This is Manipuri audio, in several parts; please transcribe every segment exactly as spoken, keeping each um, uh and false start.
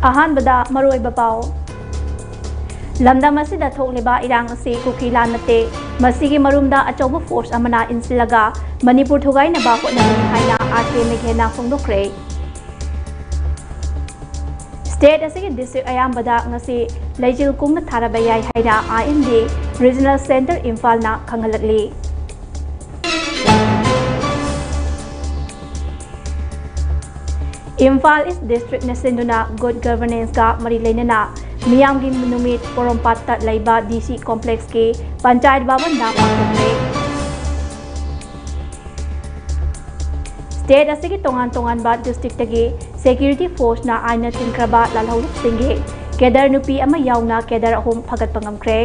ꯑꯍꯥꯟꯕꯗ ꯃꯔꯨꯑꯣꯏꯕ ꯄꯥꯎ꯫ ꯂꯝꯗꯝ ꯑꯁꯤꯗ ꯊꯣꯛꯂꯤꯕ ꯏꯔꯥꯡ ꯑꯁꯤ ꯀꯨꯀꯤ ꯂꯥꯟ ꯅꯠꯇꯦ꯫ ꯃꯁꯤꯒꯤ ꯃꯔꯨꯝꯗ ꯑꯆꯧꯕ ꯐꯣꯔꯁ ꯑꯃꯅ ꯏꯟꯁꯤꯜꯂꯒ ꯃꯅꯤꯄꯨꯔ ꯊꯨꯒꯥꯏꯅꯕ ꯍꯣꯠꯅꯕꯅꯤ ꯍꯥꯏꯅ ꯑꯥꯔ ꯀꯦ ꯃꯦꯘꯦꯅ ꯐꯣꯡꯗꯣꯛꯈ꯭ꯔꯦ꯫ ꯁ꯭ꯇꯦꯠ ꯑꯁꯤꯒꯤ ꯗꯤꯁꯇ꯭ꯔꯤꯛ ꯑꯌꯥꯝꯕꯗ ꯉꯁꯤ ꯂꯩꯆꯤꯜ ꯀꯨꯡꯅ ꯊꯥꯔꯕ ꯌꯥꯏ ꯍꯥꯏꯅ I N D regional center ꯏꯝꯐꯥꯜꯅ ꯈꯪꯍꯜꯂꯛꯂꯤ꯫ ꯏꯝꯐꯥꯜ ꯏꯁ ꯗꯤꯁꯇ꯭ꯔꯤꯛꯅ ꯁꯤꯟꯗꯨꯅ ꯒꯨꯗ ꯒꯚꯔꯅꯦꯟꯁꯀ ꯃꯔꯤ ꯂꯩꯅꯅ ꯃꯤꯌꯥꯝꯒꯤ ꯅꯨꯃꯤꯠ ꯄꯣꯔꯣꯝꯄꯥꯠꯇ ꯂꯩꯕ ꯗꯤ ꯁꯤ ꯀꯣꯝꯄ꯭ꯂꯦꯛꯁꯀꯤ ꯄꯟꯆꯥꯌꯠ ꯚꯕꯟꯗ ꯄꯥꯡꯊꯣꯛꯈ꯭ꯔꯦ꯫ ꯁ꯭ꯇꯦꯠ ꯑꯁꯤꯒꯤ ꯇꯣꯉꯥꯟ ꯇꯣꯉꯥꯟꯕ ꯗꯤꯁꯇ꯭ꯔꯤꯛꯇꯒꯤ ꯁꯦꯀ꯭ꯌꯨꯔꯤꯇꯤ ꯐꯣꯔꯁꯅ ꯑꯥꯏꯟꯅ ꯊꯤꯡꯈ꯭ꯔꯕ ꯂꯥꯜꯍꯧꯂꯨꯞꯁꯤꯡꯒꯤ ꯀꯦꯗꯔ ꯅꯨꯄꯤ ꯑꯃ ꯌꯥꯎꯅ ꯀꯦꯗꯔ ꯑꯍꯨꯝ ꯐꯒꯠꯄ ꯉꯝꯈ꯭ꯔꯦ꯫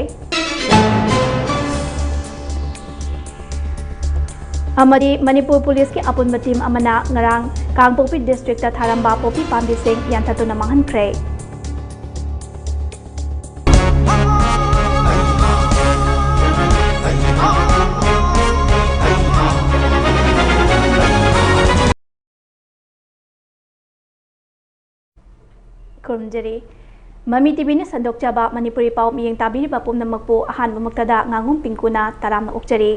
ꯑꯃꯗꯤ ꯃꯅꯤꯄꯨꯔ ꯄꯨꯂꯤꯁꯀꯤ ꯑꯄꯨꯟꯕ ꯇꯤꯝ ꯑꯃꯅ ꯉꯔꯥꯡ ꯀꯥꯡꯄꯣꯛꯄꯤ ꯗꯤꯁꯇ꯭ꯔꯤꯛꯇ ꯊꯥꯔꯝꯕ ꯄꯣꯄꯤ ꯄꯥꯝꯕꯤꯁꯤꯡ ꯌꯥꯟꯊꯠꯇꯨꯅ ꯃꯥꯡꯍꯟꯈ꯭ꯔꯦ꯫ ꯈꯨꯔꯨꯝꯖꯔꯤ꯫ ꯃꯃꯤ ꯇꯤꯚꯤꯅ ꯁꯟꯗꯣꯛꯆꯕ ꯃꯅꯤꯄꯨꯔꯤ ꯄꯥꯎ ꯃꯤꯠꯌꯦꯡ ꯇꯥꯕꯤꯔꯤꯕ ꯄꯨꯝꯅꯃꯛꯄꯨ ꯑꯍꯥꯟꯕꯃꯛꯇꯗ ꯉꯥꯉꯣꯝ ꯄꯤꯡꯀꯨꯅ ꯇꯔꯥꯝꯅ ꯑꯣꯛꯆꯔꯤ꯫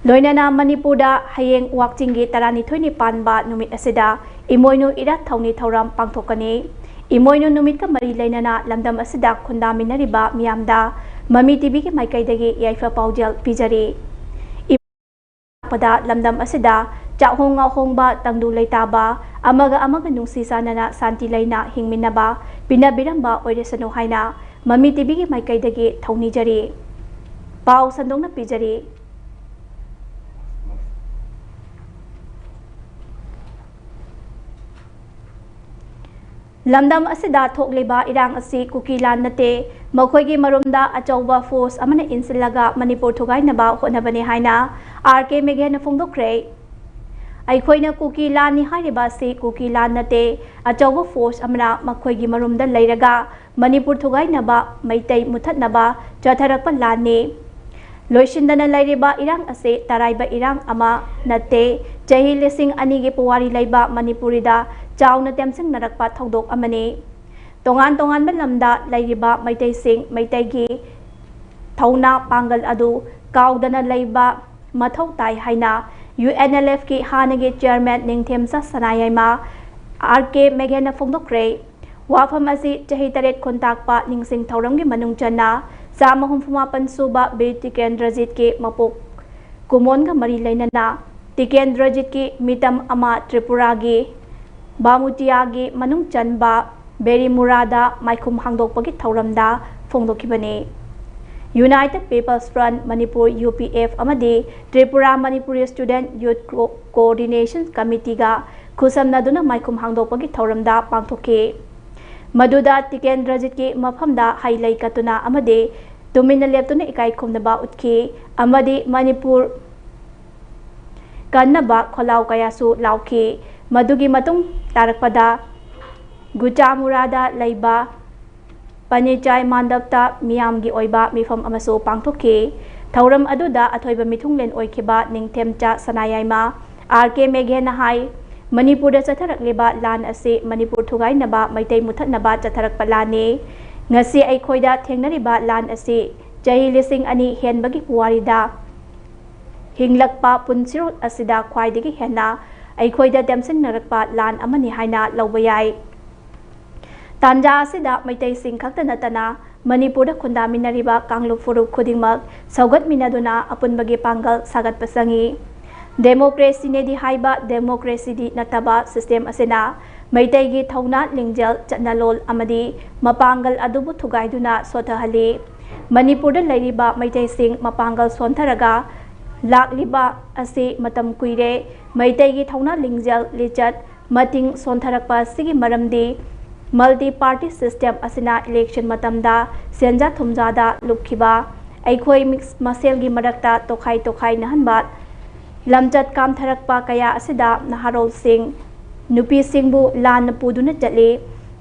ꯂꯣꯏꯅꯅ ꯃꯅꯤꯄꯨꯔꯗ ꯍꯌꯦꯡ ꯋꯥꯛꯆꯤꯡꯒꯤ ꯇꯔꯥꯅꯤꯊꯣꯏꯅꯤ ꯄꯥꯟꯕ ꯅꯨꯃꯤꯠ ꯑꯁꯤꯗ ꯏꯃꯣꯏꯅꯨ ꯏꯔꯥꯠ ꯊꯧꯅꯤ ꯊꯧꯔꯝ ꯄꯥꯡꯊꯣꯛꯀꯅꯤ꯫ ꯏꯃꯣꯏꯅꯨ ꯅꯨꯃꯤꯠꯀ ꯃꯔꯤ ꯂꯩꯅꯅ ꯂꯝꯗꯝ ꯑꯁꯤꯗ ꯈꯨꯟꯗꯥꯃꯤꯟꯅꯔꯤꯕ ꯃꯤꯌꯥꯝꯗ ꯃꯃꯤ ꯇꯤꯚꯤꯒꯤ ꯃꯥꯏꯀꯩꯗꯒꯤ ꯌꯥꯏꯐ ꯄꯥꯎꯖꯦꯜ ꯄꯤꯖꯔꯤ꯫ ꯂꯥꯛꯄꯗ ꯂꯝꯗꯝ ꯑꯁꯤꯗ ꯆꯥꯛꯍꯣꯡ ꯉꯥꯍꯣꯡꯕ, ꯇꯪꯗꯨ ꯂꯩꯇꯥꯕ, ꯑꯃꯒ ꯑꯃꯒ ꯅꯨꯡꯁꯤ ꯆꯥꯟꯅꯅ ꯁꯥꯟꯇꯤ ꯂꯩꯅ ꯍꯤꯡꯃꯤꯟꯅꯕ ꯄꯤꯅꯕꯤꯔꯝꯕ ꯑꯣꯏꯔꯁꯅꯨ ꯍꯥꯏꯅ ꯃꯃꯤ ꯇꯤꯚꯤꯒꯤ ꯃꯥꯏꯀꯩꯗꯒꯤ ꯊꯧꯅꯤꯖꯔꯤ꯫ ꯄꯥꯎ ꯁꯟꯗꯣꯛꯅ ꯄꯤꯖꯔꯤ꯫ ꯂꯝꯗꯝ ꯑꯁꯤꯗ ꯊꯣꯛꯂꯤꯕ ꯏꯔꯥꯡ ꯑꯁꯤ ꯀꯨꯀꯤ ꯂꯥꯟ ꯅꯠꯇꯦ, ꯃꯈꯣꯏꯒꯤ ꯃꯔꯨꯝꯗ ꯑꯆꯧꯕ ꯐꯣꯔꯁ ꯑꯃꯅ ꯏꯟꯁꯤꯜꯂꯒ ꯃꯅꯤꯄꯨꯔ ꯊꯨꯒꯥꯏꯅꯕ ꯍꯣꯠꯅꯕꯅꯤ ꯍꯥꯏꯅ ꯑꯥꯔ ꯀꯦ ꯃꯦꯘꯦꯅ ꯐꯣꯡꯗꯣꯛꯈ꯭ꯔꯦ꯫ ꯑꯩꯈꯣꯏꯅ ꯀꯨꯀꯤ ꯂꯥꯟꯅꯤ ꯍꯥꯏꯔꯤꯕ ꯑꯁꯤ ꯀꯨꯀꯤ ꯂꯥꯟ ꯅꯠꯇꯦ, ꯑꯆꯧꯕ ꯐꯣꯔꯁ ꯑꯃꯅ ꯃꯈꯣꯏꯒꯤ ꯃꯔꯨꯝꯗ ꯂꯩꯔꯒ ꯃꯅꯤꯄꯨꯔ ꯊꯨꯒꯥꯏꯅꯕ, ꯃꯩꯇꯩ ꯃꯨꯊꯠꯅꯕ ꯆꯠꯊꯔꯛꯄ ꯂꯥꯟꯅꯤ꯫ ꯂꯣꯏꯁꯤꯟꯗꯅ ꯂꯩꯔꯤꯕ ꯏꯔꯥꯡ ꯑꯁꯤ ꯇꯔꯥꯏꯕ ꯏꯔꯥꯡ ꯑꯃ ꯅꯠꯇꯦ, ꯆꯍꯤ ꯂꯤꯁꯤꯡ ꯑꯅꯤꯒꯤ ꯄꯨꯋꯥꯔꯤ ꯂꯩꯕ ꯃꯅꯤꯄꯨꯔꯤꯗ ꯆꯥꯎꯅ ꯇꯦꯝꯁꯤꯡꯅꯔꯛꯄ ꯊꯧꯗꯣꯛ ꯑꯃꯅꯤ꯫ ꯇꯣꯉꯥꯟ ꯇꯣꯉꯥꯟꯕ ꯂꯝꯗ ꯂꯩꯔꯤꯕ ꯃꯩꯇꯩꯁꯤꯡ ꯃꯩꯇꯩꯒꯤ ꯊꯧꯅꯥ ꯄꯥꯡꯒꯜ ꯑꯗꯨ ꯀꯥꯎꯗꯅ ꯂꯩꯕ ꯃꯊꯧ ꯇꯥꯏ ꯍꯥꯏꯅ UNLFꯀꯤ ꯍꯥꯟꯅꯒꯤ chairman ꯅꯤꯡꯊꯦꯝꯆꯥ ꯁꯅꯥꯌꯥꯏꯃ RK ꯃꯦꯘꯦꯟꯅ ꯐꯣꯡꯗꯣꯛꯈ꯭ꯔꯦ꯫ ꯋꯥꯐꯝ ꯑꯁꯤ ꯆꯍꯤ ꯇꯔꯦꯠ ꯈꯨꯟꯇꯥꯛꯄ ꯅꯤꯡꯁꯤꯡ ꯊꯧꯔꯝꯒꯤ ꯃꯅꯨꯡ ꯆꯟꯅ ꯆꯥꯝꯃ ꯍꯨꯝꯐꯨ ꯃꯥꯄꯟ ꯁꯨꯕ ꯕꯤꯔ ꯇꯤꯀꯦꯟꯗ꯭ꯔꯖꯤꯠꯀꯤ ꯃꯄꯣꯛ ꯀꯨꯃꯣꯟꯒ ꯃꯔꯤ ꯂꯩꯅꯅ ꯇꯤꯀꯦꯟꯗ꯭ꯔꯖꯤꯠꯀꯤ ꯃꯤꯇꯝ ꯑꯃ ꯇ꯭ꯔꯤꯄꯨꯔꯥꯒꯤ ꯕꯥꯃꯨꯇꯤꯌꯥꯒꯤ ꯃꯅꯨꯡ ꯆꯟꯕ ꯕꯦꯔꯤꯃꯨꯔꯥꯗ ꯃꯥꯏꯈꯨꯝ ꯍꯥꯡꯗꯣꯛꯄꯒꯤ ꯊꯧꯔꯝꯗ ꯐꯣꯡꯗꯣꯛꯈꯤꯕꯅꯤ꯫ United People's Front Manipur, UPF, ꯑꯃꯗꯤ Tripura Manipuri Student Youth Co- Coordination Committeeꯒ ꯈꯨꯠꯁꯝꯅꯗꯨꯅ ꯃꯥꯏꯈꯨꯝ ꯍꯥꯡꯗꯣꯛꯄꯒꯤ ꯊꯧꯔꯝꯗ ꯄꯥꯡꯊꯣꯛꯈꯤ꯫ ꯃꯗꯨꯗ ꯇꯤꯀꯦꯟꯗ꯭ꯔꯖꯤꯠꯀꯤ ꯃꯐꯝꯗ ꯍꯩ ꯂꯩ ꯀꯠꯇꯨꯅ ꯑꯃꯗꯤ ꯇꯨꯃꯤꯟꯅ ꯂꯦꯞꯇꯨꯅ ꯏꯀꯥꯏ ꯈꯨꯝꯅꯕ ꯎꯠꯈꯤ ꯑꯃꯗꯤ ꯃꯅꯤꯄꯨꯔ ꯀꯟꯅꯕ ꯈꯣꯜꯂꯥꯎ ꯀꯌꯥꯁꯨ ꯂꯥꯎꯈꯤ꯫ ꯃꯗꯨꯒꯤ ꯃꯇꯨꯡ ꯇꯥꯔꯛꯄꯗ ꯒꯨꯆꯥꯃꯨꯔꯥꯗ ꯂꯩꯕ ꯄꯅꯤꯆꯥꯏ ꯃꯥꯟꯗꯞꯇ ꯃꯤꯌꯥꯝꯒꯤ ꯑꯣꯏꯕ ꯃꯤꯐꯝ ꯑꯃꯁꯨ ꯄꯥꯡꯊꯣꯛꯈꯤ꯫ ꯊꯧꯔꯝ ꯑꯗꯨꯗ ꯑꯊꯣꯏꯕ ꯃꯤꯊꯨꯡꯂꯦꯟ ꯑꯣꯏꯈꯤꯕ ꯅꯤꯡꯊꯦꯝꯆꯥ ꯁꯅꯥꯌꯥꯏꯃ RK ꯃꯦꯘꯦꯟꯅ ꯍꯥꯏ, ꯃꯅꯤꯄꯨꯔꯗ ꯆꯠꯊꯔꯛꯂꯤꯕ ꯂꯥꯟ ꯑꯁꯤ ꯃꯅꯤꯄꯨꯔ ꯊꯨꯒꯥꯏꯅꯕ, ꯃꯩꯇꯩ ꯃꯨꯊꯠꯅꯕ ꯆꯠꯊꯔꯛꯄ ꯂꯥꯟꯅꯤ꯫ ꯉꯁꯤ ꯑꯩꯈꯣꯏꯗ ꯊꯦꯡꯅꯔꯤꯕ ꯂꯥꯟ ꯑꯁꯤ ꯆꯍꯤ ꯂꯤꯁꯤꯡ ꯑꯅꯤ ꯍꯦꯟꯕꯒꯤ ꯄꯨꯋꯥꯔꯤꯗ ꯍꯤꯡꯂꯛꯄ ꯄꯨꯟꯁꯤꯔꯣꯜ ꯑꯁꯤꯗ ꯈ꯭ꯋꯥꯏꯗꯒꯤ ꯍꯦꯟꯅ ꯑꯩꯈꯣꯏꯗ ꯇꯦꯝꯁꯤꯟꯅꯔꯛꯄ ꯂꯥꯟ ꯑꯃꯅꯤ ꯍꯥꯏꯅ ꯂꯧꯕ ꯌꯥꯏ꯫ ꯇꯥꯟꯖꯥ ꯑꯁꯤꯗ ꯃꯩꯇꯩꯁꯤꯡ ꯈꯛꯇ ꯅꯠꯇꯅ ꯃꯅꯤꯄꯨꯔꯗ ꯈꯨꯟꯗꯥꯃꯤꯟꯅꯔꯤꯕ ꯀꯥꯡꯂꯨꯞ ꯐꯨꯔꯨꯞ ꯈꯨꯗꯤꯡꯃꯛ ꯁꯧꯒꯠꯃꯤꯟꯅꯗꯨꯅ ꯑꯄꯨꯟꯕꯒꯤ ꯄꯥꯡꯒꯜ ꯁꯥꯒꯠꯄ ꯆꯪꯏ꯫ Democracyꯅꯦꯗꯤ ꯍꯥꯏꯕ democracyꯗꯤ ꯅꯠꯇꯕ system ꯑꯁꯤꯅ ꯃꯩꯇꯩꯒꯤ ꯊꯧꯅꯥ ꯂꯤꯡꯖꯦꯜ ꯆꯠꯅꯂꯣꯟ ꯑꯃꯗꯤ ꯃꯄꯥꯡꯒꯜ ꯑꯗꯨꯕꯨ ꯊꯨꯒꯥꯏꯗꯨꯅ ꯁꯣꯊꯍꯜꯂꯤ꯫ ꯃꯅꯤꯄꯨꯔꯗ ꯂꯩꯔꯤꯕ ꯃꯩꯇꯩꯁꯤꯡ ꯃꯄꯥꯡꯒꯜ ꯁꯣꯟꯊꯔꯒ ꯂꯥꯛꯂꯤꯕ ꯑꯁꯤ ꯃꯇꯝ ꯀꯨꯏꯔꯦ꯫ ꯃꯩꯇꯩꯒꯤ ꯊꯧꯅꯥ ꯂꯤꯡꯖꯦꯜ ꯂꯤꯆꯠ ꯃꯇꯤꯡ ꯁꯣꯟꯊꯔꯛꯄ ꯑꯁꯤꯒꯤ ꯃꯔꯝꯗꯤ multi party system ꯑꯁꯤꯅ election ꯃꯇꯝꯗ ꯁꯦꯟꯖꯥ ꯊꯨꯝꯖꯥꯗ ꯂꯨꯞꯈꯤꯕ, ꯑꯩꯈꯣꯏ ꯃꯤꯛꯁ ꯃꯁꯦꯜꯒꯤ ꯃꯔꯛꯇ ꯇꯣꯈꯥꯏ ꯇꯣꯈꯥꯏꯅꯍꯟꯕ, ꯂꯝꯆꯠ ꯀꯥꯝꯊꯔꯛꯄ ꯀꯌꯥ ꯑꯁꯤꯗ ꯅꯍꯥꯔꯣꯜꯁꯤꯡ, ꯅꯨꯄꯤꯁꯤꯡꯕꯨ ꯂꯥꯟꯅ ꯄꯨꯗꯨꯅ ꯆꯠꯂꯤ꯫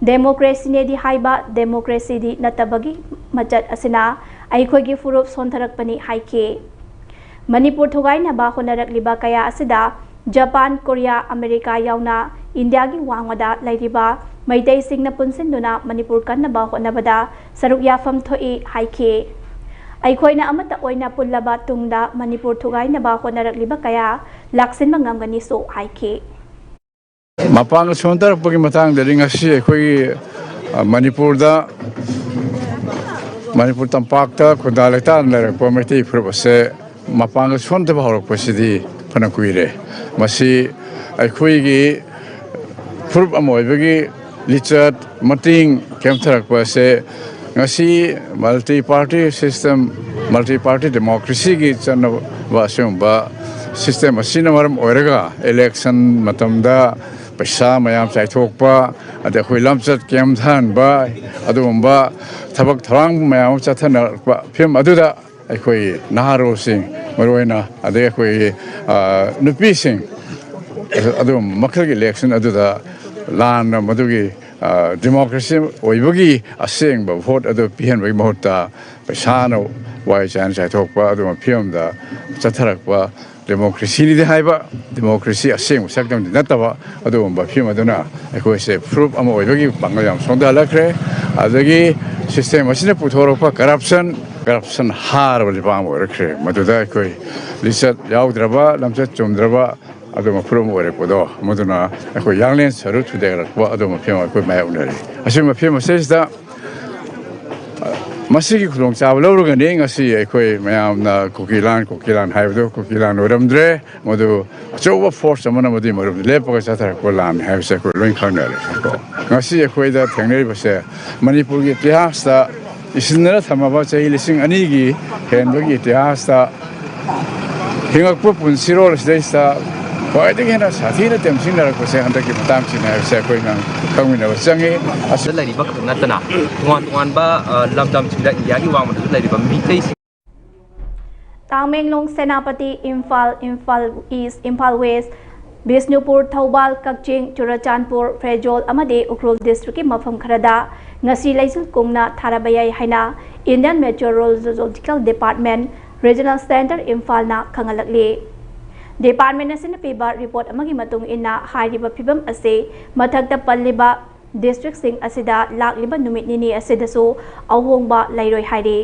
Democracyꯅꯦꯗꯤ ꯍꯥꯏꯕ democracyꯗꯤ ꯅꯠꯇꯕꯒꯤ ꯃꯆꯠ ꯑꯁꯤꯅ ꯑꯩꯈꯣꯏꯒꯤ ꯐꯨꯔꯨꯞ ꯁꯣꯟꯊꯔꯛꯄꯅꯤ ꯍꯥꯏꯈꯤ꯫ ꯃꯅꯤꯄꯨꯔ ꯊꯨꯒꯥꯏꯅꯕ ꯍꯣꯠꯅꯔꯛꯂꯤꯕ ꯀꯌꯥ ꯑꯁꯤꯗ ꯖꯄꯥꯟ, ꯀꯣꯔꯤꯌꯥ, ꯑꯃꯦꯔꯤꯀꯥ ꯌꯥꯎꯅ ꯏꯟꯗꯤꯌꯥꯒꯤ ꯋꯥꯡꯃꯗ ꯂꯩꯔꯤꯕ ꯃꯩꯇꯩꯁꯤꯡꯅ ꯄꯨꯟꯁꯤꯟꯗꯨꯅ ꯃꯅꯤꯄꯨꯔ ꯀꯟꯅꯕ ꯍꯣꯠꯅꯕꯗ ꯁꯔꯨꯛ ꯌꯥꯐꯝ ꯊꯣꯛꯏ ꯍꯥꯏꯈꯤ꯫ ꯑꯩꯈꯣꯏꯅ ꯑꯃꯠꯇ ꯑꯣꯏꯅ ꯄꯨꯜꯂꯕ ꯇꯨꯡꯗ ꯃꯅꯤꯄꯨꯔ ꯊꯨꯒꯥꯏꯅꯕ ꯍꯣꯠꯅꯔꯛꯂꯤꯕ ꯀꯌꯥ ꯂꯥꯛꯁꯤꯟꯕ ꯉꯝꯒꯅꯤꯁꯨ ꯍꯥꯏꯈꯤ꯫ ꯃꯄꯥꯡꯒꯜ ꯁꯣꯟꯊꯔꯛꯄꯒꯤ ꯃꯇꯥꯡꯗꯗꯤ ꯉꯁꯤ ꯑꯩꯈꯣꯏꯒꯤ ꯃꯅꯤꯄꯨꯔꯗ, ꯃꯅꯤꯄꯨꯔ ꯇꯝꯄꯥꯛꯇ ꯈꯨꯟꯗꯥ ꯂꯩꯇꯥꯗꯅ ꯂꯩꯔꯛꯄ ꯃꯩꯇꯩ ꯐꯨꯔꯨꯞ ꯑꯁꯦ ꯃꯄꯥꯡꯒꯜ ꯁꯣꯟꯊꯕ ꯍꯧꯔꯛꯄꯁꯤꯗꯤ ꯐꯅ ꯀꯨꯏꯔꯦ꯫ ꯃꯁꯤ ꯑꯩꯈꯣꯏꯒꯤ ꯐꯨꯔꯨꯞ ꯑꯃ ꯑꯣꯏꯕꯒꯤ ꯂꯤꯆꯠ ꯃꯇꯤꯡ ꯀꯦꯝꯊꯔꯛꯄ ꯑꯁꯦ ꯉꯁꯤ multi party system, multi party democracy ꯒꯤ ꯆꯠꯅꯕ ꯑꯁꯤꯒꯨꯝꯕ system ꯑꯁꯤꯅ ꯃꯔꯝ ꯑꯣꯏꯔꯒ election ꯃꯇꯝꯗ ꯄꯩꯁꯥ ꯃꯌꯥꯝ ꯆꯥꯏꯊꯣꯛꯄ, ꯑꯗꯩ ꯑꯩꯈꯣꯏ ꯂꯝꯆꯠ ꯀꯦꯝꯊꯍꯟꯕ, ꯑꯗꯨꯒꯨꯝꯕ ꯊꯕꯛ ꯊꯧꯔꯥꯡ ꯃꯌꯥꯝ ꯑꯃ ꯆꯠꯊꯅꯔꯛꯄ ꯐꯤꯕꯝ ꯑꯗꯨꯗ ꯑꯩꯈꯣꯏ ꯅꯍꯥꯔꯣꯜꯁꯤꯡ, ꯃꯔꯨꯑꯣꯏꯅ ꯑꯗꯩ ꯑꯩꯈꯣꯏ ꯅꯨꯄꯤꯁꯤꯡ ꯑꯗꯨꯒꯨꯝꯕ ꯃꯈꯜꯒꯤ election ꯑꯗꯨꯗ ꯂꯥꯟꯅ ꯃꯗꯨꯒꯤ democracy ꯑꯣꯏꯕꯒꯤ ꯑꯁꯦꯡꯕ vote ꯑꯗꯨ ꯄꯤꯍꯟꯕꯒꯤ ꯃꯍꯨꯠꯇ ꯄꯩꯁꯥꯅ ꯋꯥꯏ ꯆꯥꯏꯅ ꯆꯥꯏꯊꯣꯛꯄ ꯑꯗꯨꯒꯨꯝꯕ ꯐꯤꯕꯝꯗ ꯆꯠꯊꯔꯛꯄ꯫ Democracy ꯅꯤꯗꯤ ꯍꯥꯏꯕ, democracy ꯑꯁꯦꯡꯕ ꯁꯛꯇꯝꯗꯤ ꯅꯠꯇꯕ ꯑꯗꯨꯒꯨꯝꯕ ꯐꯤꯕꯝ ꯑꯗꯨꯅ ꯑꯩꯈꯣꯏꯁꯦ ꯐꯨꯔꯨꯞ ꯑꯃ ꯑꯣꯏꯕꯒꯤ ꯄꯥꯡꯒꯜ ꯌꯥꯝ ꯁꯣꯟꯊꯍꯜꯂꯛꯈ꯭ꯔꯦ꯫ ꯑꯗꯒꯤ system ꯑꯁꯤꯅ ꯄꯨꯊꯣꯔꯛꯄ corruption, corruption ꯍꯥꯔꯕ ꯂꯩꯕꯥꯛ ꯑꯃ ꯑꯣꯏꯔꯛꯈ꯭ꯔꯦ꯫ ꯃꯗꯨꯗ ꯑꯩꯈꯣꯏ ꯂꯤꯆꯠ ꯌꯥꯎꯗ꯭ꯔꯕ, ꯂꯝꯆꯠ ꯆꯨꯝꯗ꯭ꯔꯕ ꯑꯗꯨꯒꯨꯝꯕ ꯐꯨꯔꯨꯞ ꯑꯃ ꯑꯣꯏꯔꯛꯄꯗꯣ, ꯃꯗꯨꯅ ꯑꯩꯈꯣꯏ ꯌꯥꯡꯂꯦꯟ ꯁꯔꯨ ꯊꯨꯗꯦꯛꯂꯛꯄ ꯑꯗꯨꯒꯨꯝꯕ ꯐꯤꯕꯝ ꯑꯩꯈꯣꯏ ꯃꯥꯌꯣꯛꯅꯔꯤ꯫ ꯑꯁꯤꯒꯨꯝꯕ ꯐꯤꯕꯝ ꯑꯁꯤꯗ ꯃꯁꯤꯒꯤ ꯈꯨꯗꯣꯡꯆꯥꯕ ꯂꯧꯔꯒꯅꯤ ꯉꯁꯤ ꯑꯩꯈꯣꯏ ꯃꯌꯥꯝꯅ ꯀꯨꯀꯤ ꯂꯥꯟ, ꯀꯨꯀꯤ ꯂꯥꯟ ꯍꯥꯏꯕꯗꯨ ꯀꯨꯀꯤ ꯂꯥꯟ ꯑꯣꯏꯔꯝꯗ꯭ꯔꯦ꯫ ꯃꯗꯨ ꯑꯆꯧꯕ force ꯑꯃꯅ ꯃꯗꯨꯒꯤ ꯃꯔꯨꯝꯗ ꯂꯦꯞꯄꯒ ꯆꯠꯊꯔꯛꯄ ꯂꯥꯟꯅꯤ ꯍꯥꯏꯕꯁꯦ ꯑꯩꯈꯣꯏ ꯂꯣꯏ ꯈꯪꯅꯔꯦ꯫ ꯉꯁꯤ ꯑꯩꯈꯣꯏꯗ ꯊꯦꯡꯅꯔꯤꯕꯁꯦ ꯃꯅꯤꯄꯨꯔꯒꯤ ꯏꯇꯤꯍꯥꯁꯇ ꯏꯁꯤꯟꯗꯨꯅ ꯊꯝꯃꯕ ꯆꯍꯤ ꯂꯤꯁꯤꯡ ꯑꯅꯤꯒꯤ ꯍꯦꯟꯕꯒꯤ ꯏꯇꯤꯍꯥꯁꯇ ꯍꯤꯡꯉꯛꯄ ꯄꯨꯟꯁꯤꯔꯣꯜ ꯑꯁꯤꯗꯩꯁꯤꯗ ꯈ꯭ꯋꯥꯏꯗꯒꯤ ꯍꯦꯟꯅ ꯁꯥꯊꯤꯅ ꯇꯦꯝꯁꯤꯟꯅꯔꯛꯄꯁꯦ ꯍꯟꯗꯛꯀꯤ ꯃꯇꯥꯡꯁꯤꯅꯤ ꯍꯥꯏꯕꯁꯦ ꯑꯩꯈꯣꯏꯅ ꯈꯪꯃꯤꯟꯅꯕ ꯆꯪꯉꯤ꯫ ꯑꯁꯤ ꯂꯩꯔꯤꯕ ꯈꯛꯇ ꯅꯠꯇꯅ ꯇꯣꯉꯥꯟ ꯇꯣꯉꯥꯟꯕ ꯂꯝꯗꯝꯁꯤꯡꯗ, ꯏꯟꯗꯤꯌꯥꯒꯤ ꯋꯥꯡꯃꯗꯁꯨ ꯂꯩꯔꯤꯕ ꯃꯤꯇꯩꯁꯤꯡ ꯇꯥꯃꯦꯡꯂꯣꯡ, ꯁꯦꯅꯥꯄꯇꯤ, ꯏꯝꯐꯥꯜ, ꯏꯝꯐꯥꯜ ꯏꯁ꯭ꯠ, ꯏꯝꯐꯥꯜ ꯋꯦꯁ꯭ꯠ, ꯕꯤꯁꯅꯨꯄꯨꯔ, ꯊꯧꯕꯥꯜ, ꯀꯛꯆꯤꯡ, ꯆꯨꯔꯆꯥꯟꯄꯨꯔ, ꯐꯦꯔꯖꯣꯜ ꯑꯃꯗꯤ ꯎꯈ꯭ꯔꯨꯜ ꯗꯤꯁꯇ꯭ꯔꯤꯛꯀꯤ ꯃꯐꯝ ꯈꯔꯗ ꯉꯁꯤ ꯂꯩꯆꯤꯜ ꯀꯨꯡꯅ ꯊꯥꯔꯕ ꯌꯥꯏ ꯍꯥꯏꯅ Indian Meteorological Department, Regional Centre, ꯏꯝꯐꯥꯜꯅ ꯈꯪꯍꯜꯂꯛꯂꯤ꯫ Department ꯑꯁꯤꯅ ꯄꯤꯕ report ꯑꯃꯒꯤ ꯃꯇꯨꯡ ꯏꯟꯅ ꯍꯥꯏꯔꯤꯕ ꯐꯤꯕꯝ ꯑꯁꯤ ꯃꯊꯛꯇ ꯄꯜꯂꯤꯕ ꯗꯤꯁꯇ꯭ꯔꯤꯛꯁꯤꯡ ꯑꯁꯤꯗ ꯂꯥꯛꯂꯤꯕ ꯅꯨꯃꯤꯠ ꯅꯤꯅꯤ ꯑꯁꯤꯗꯁꯨ ꯑꯍꯣꯡꯕ ꯂꯩꯔꯣꯏ ꯍꯥꯏꯔꯤ꯫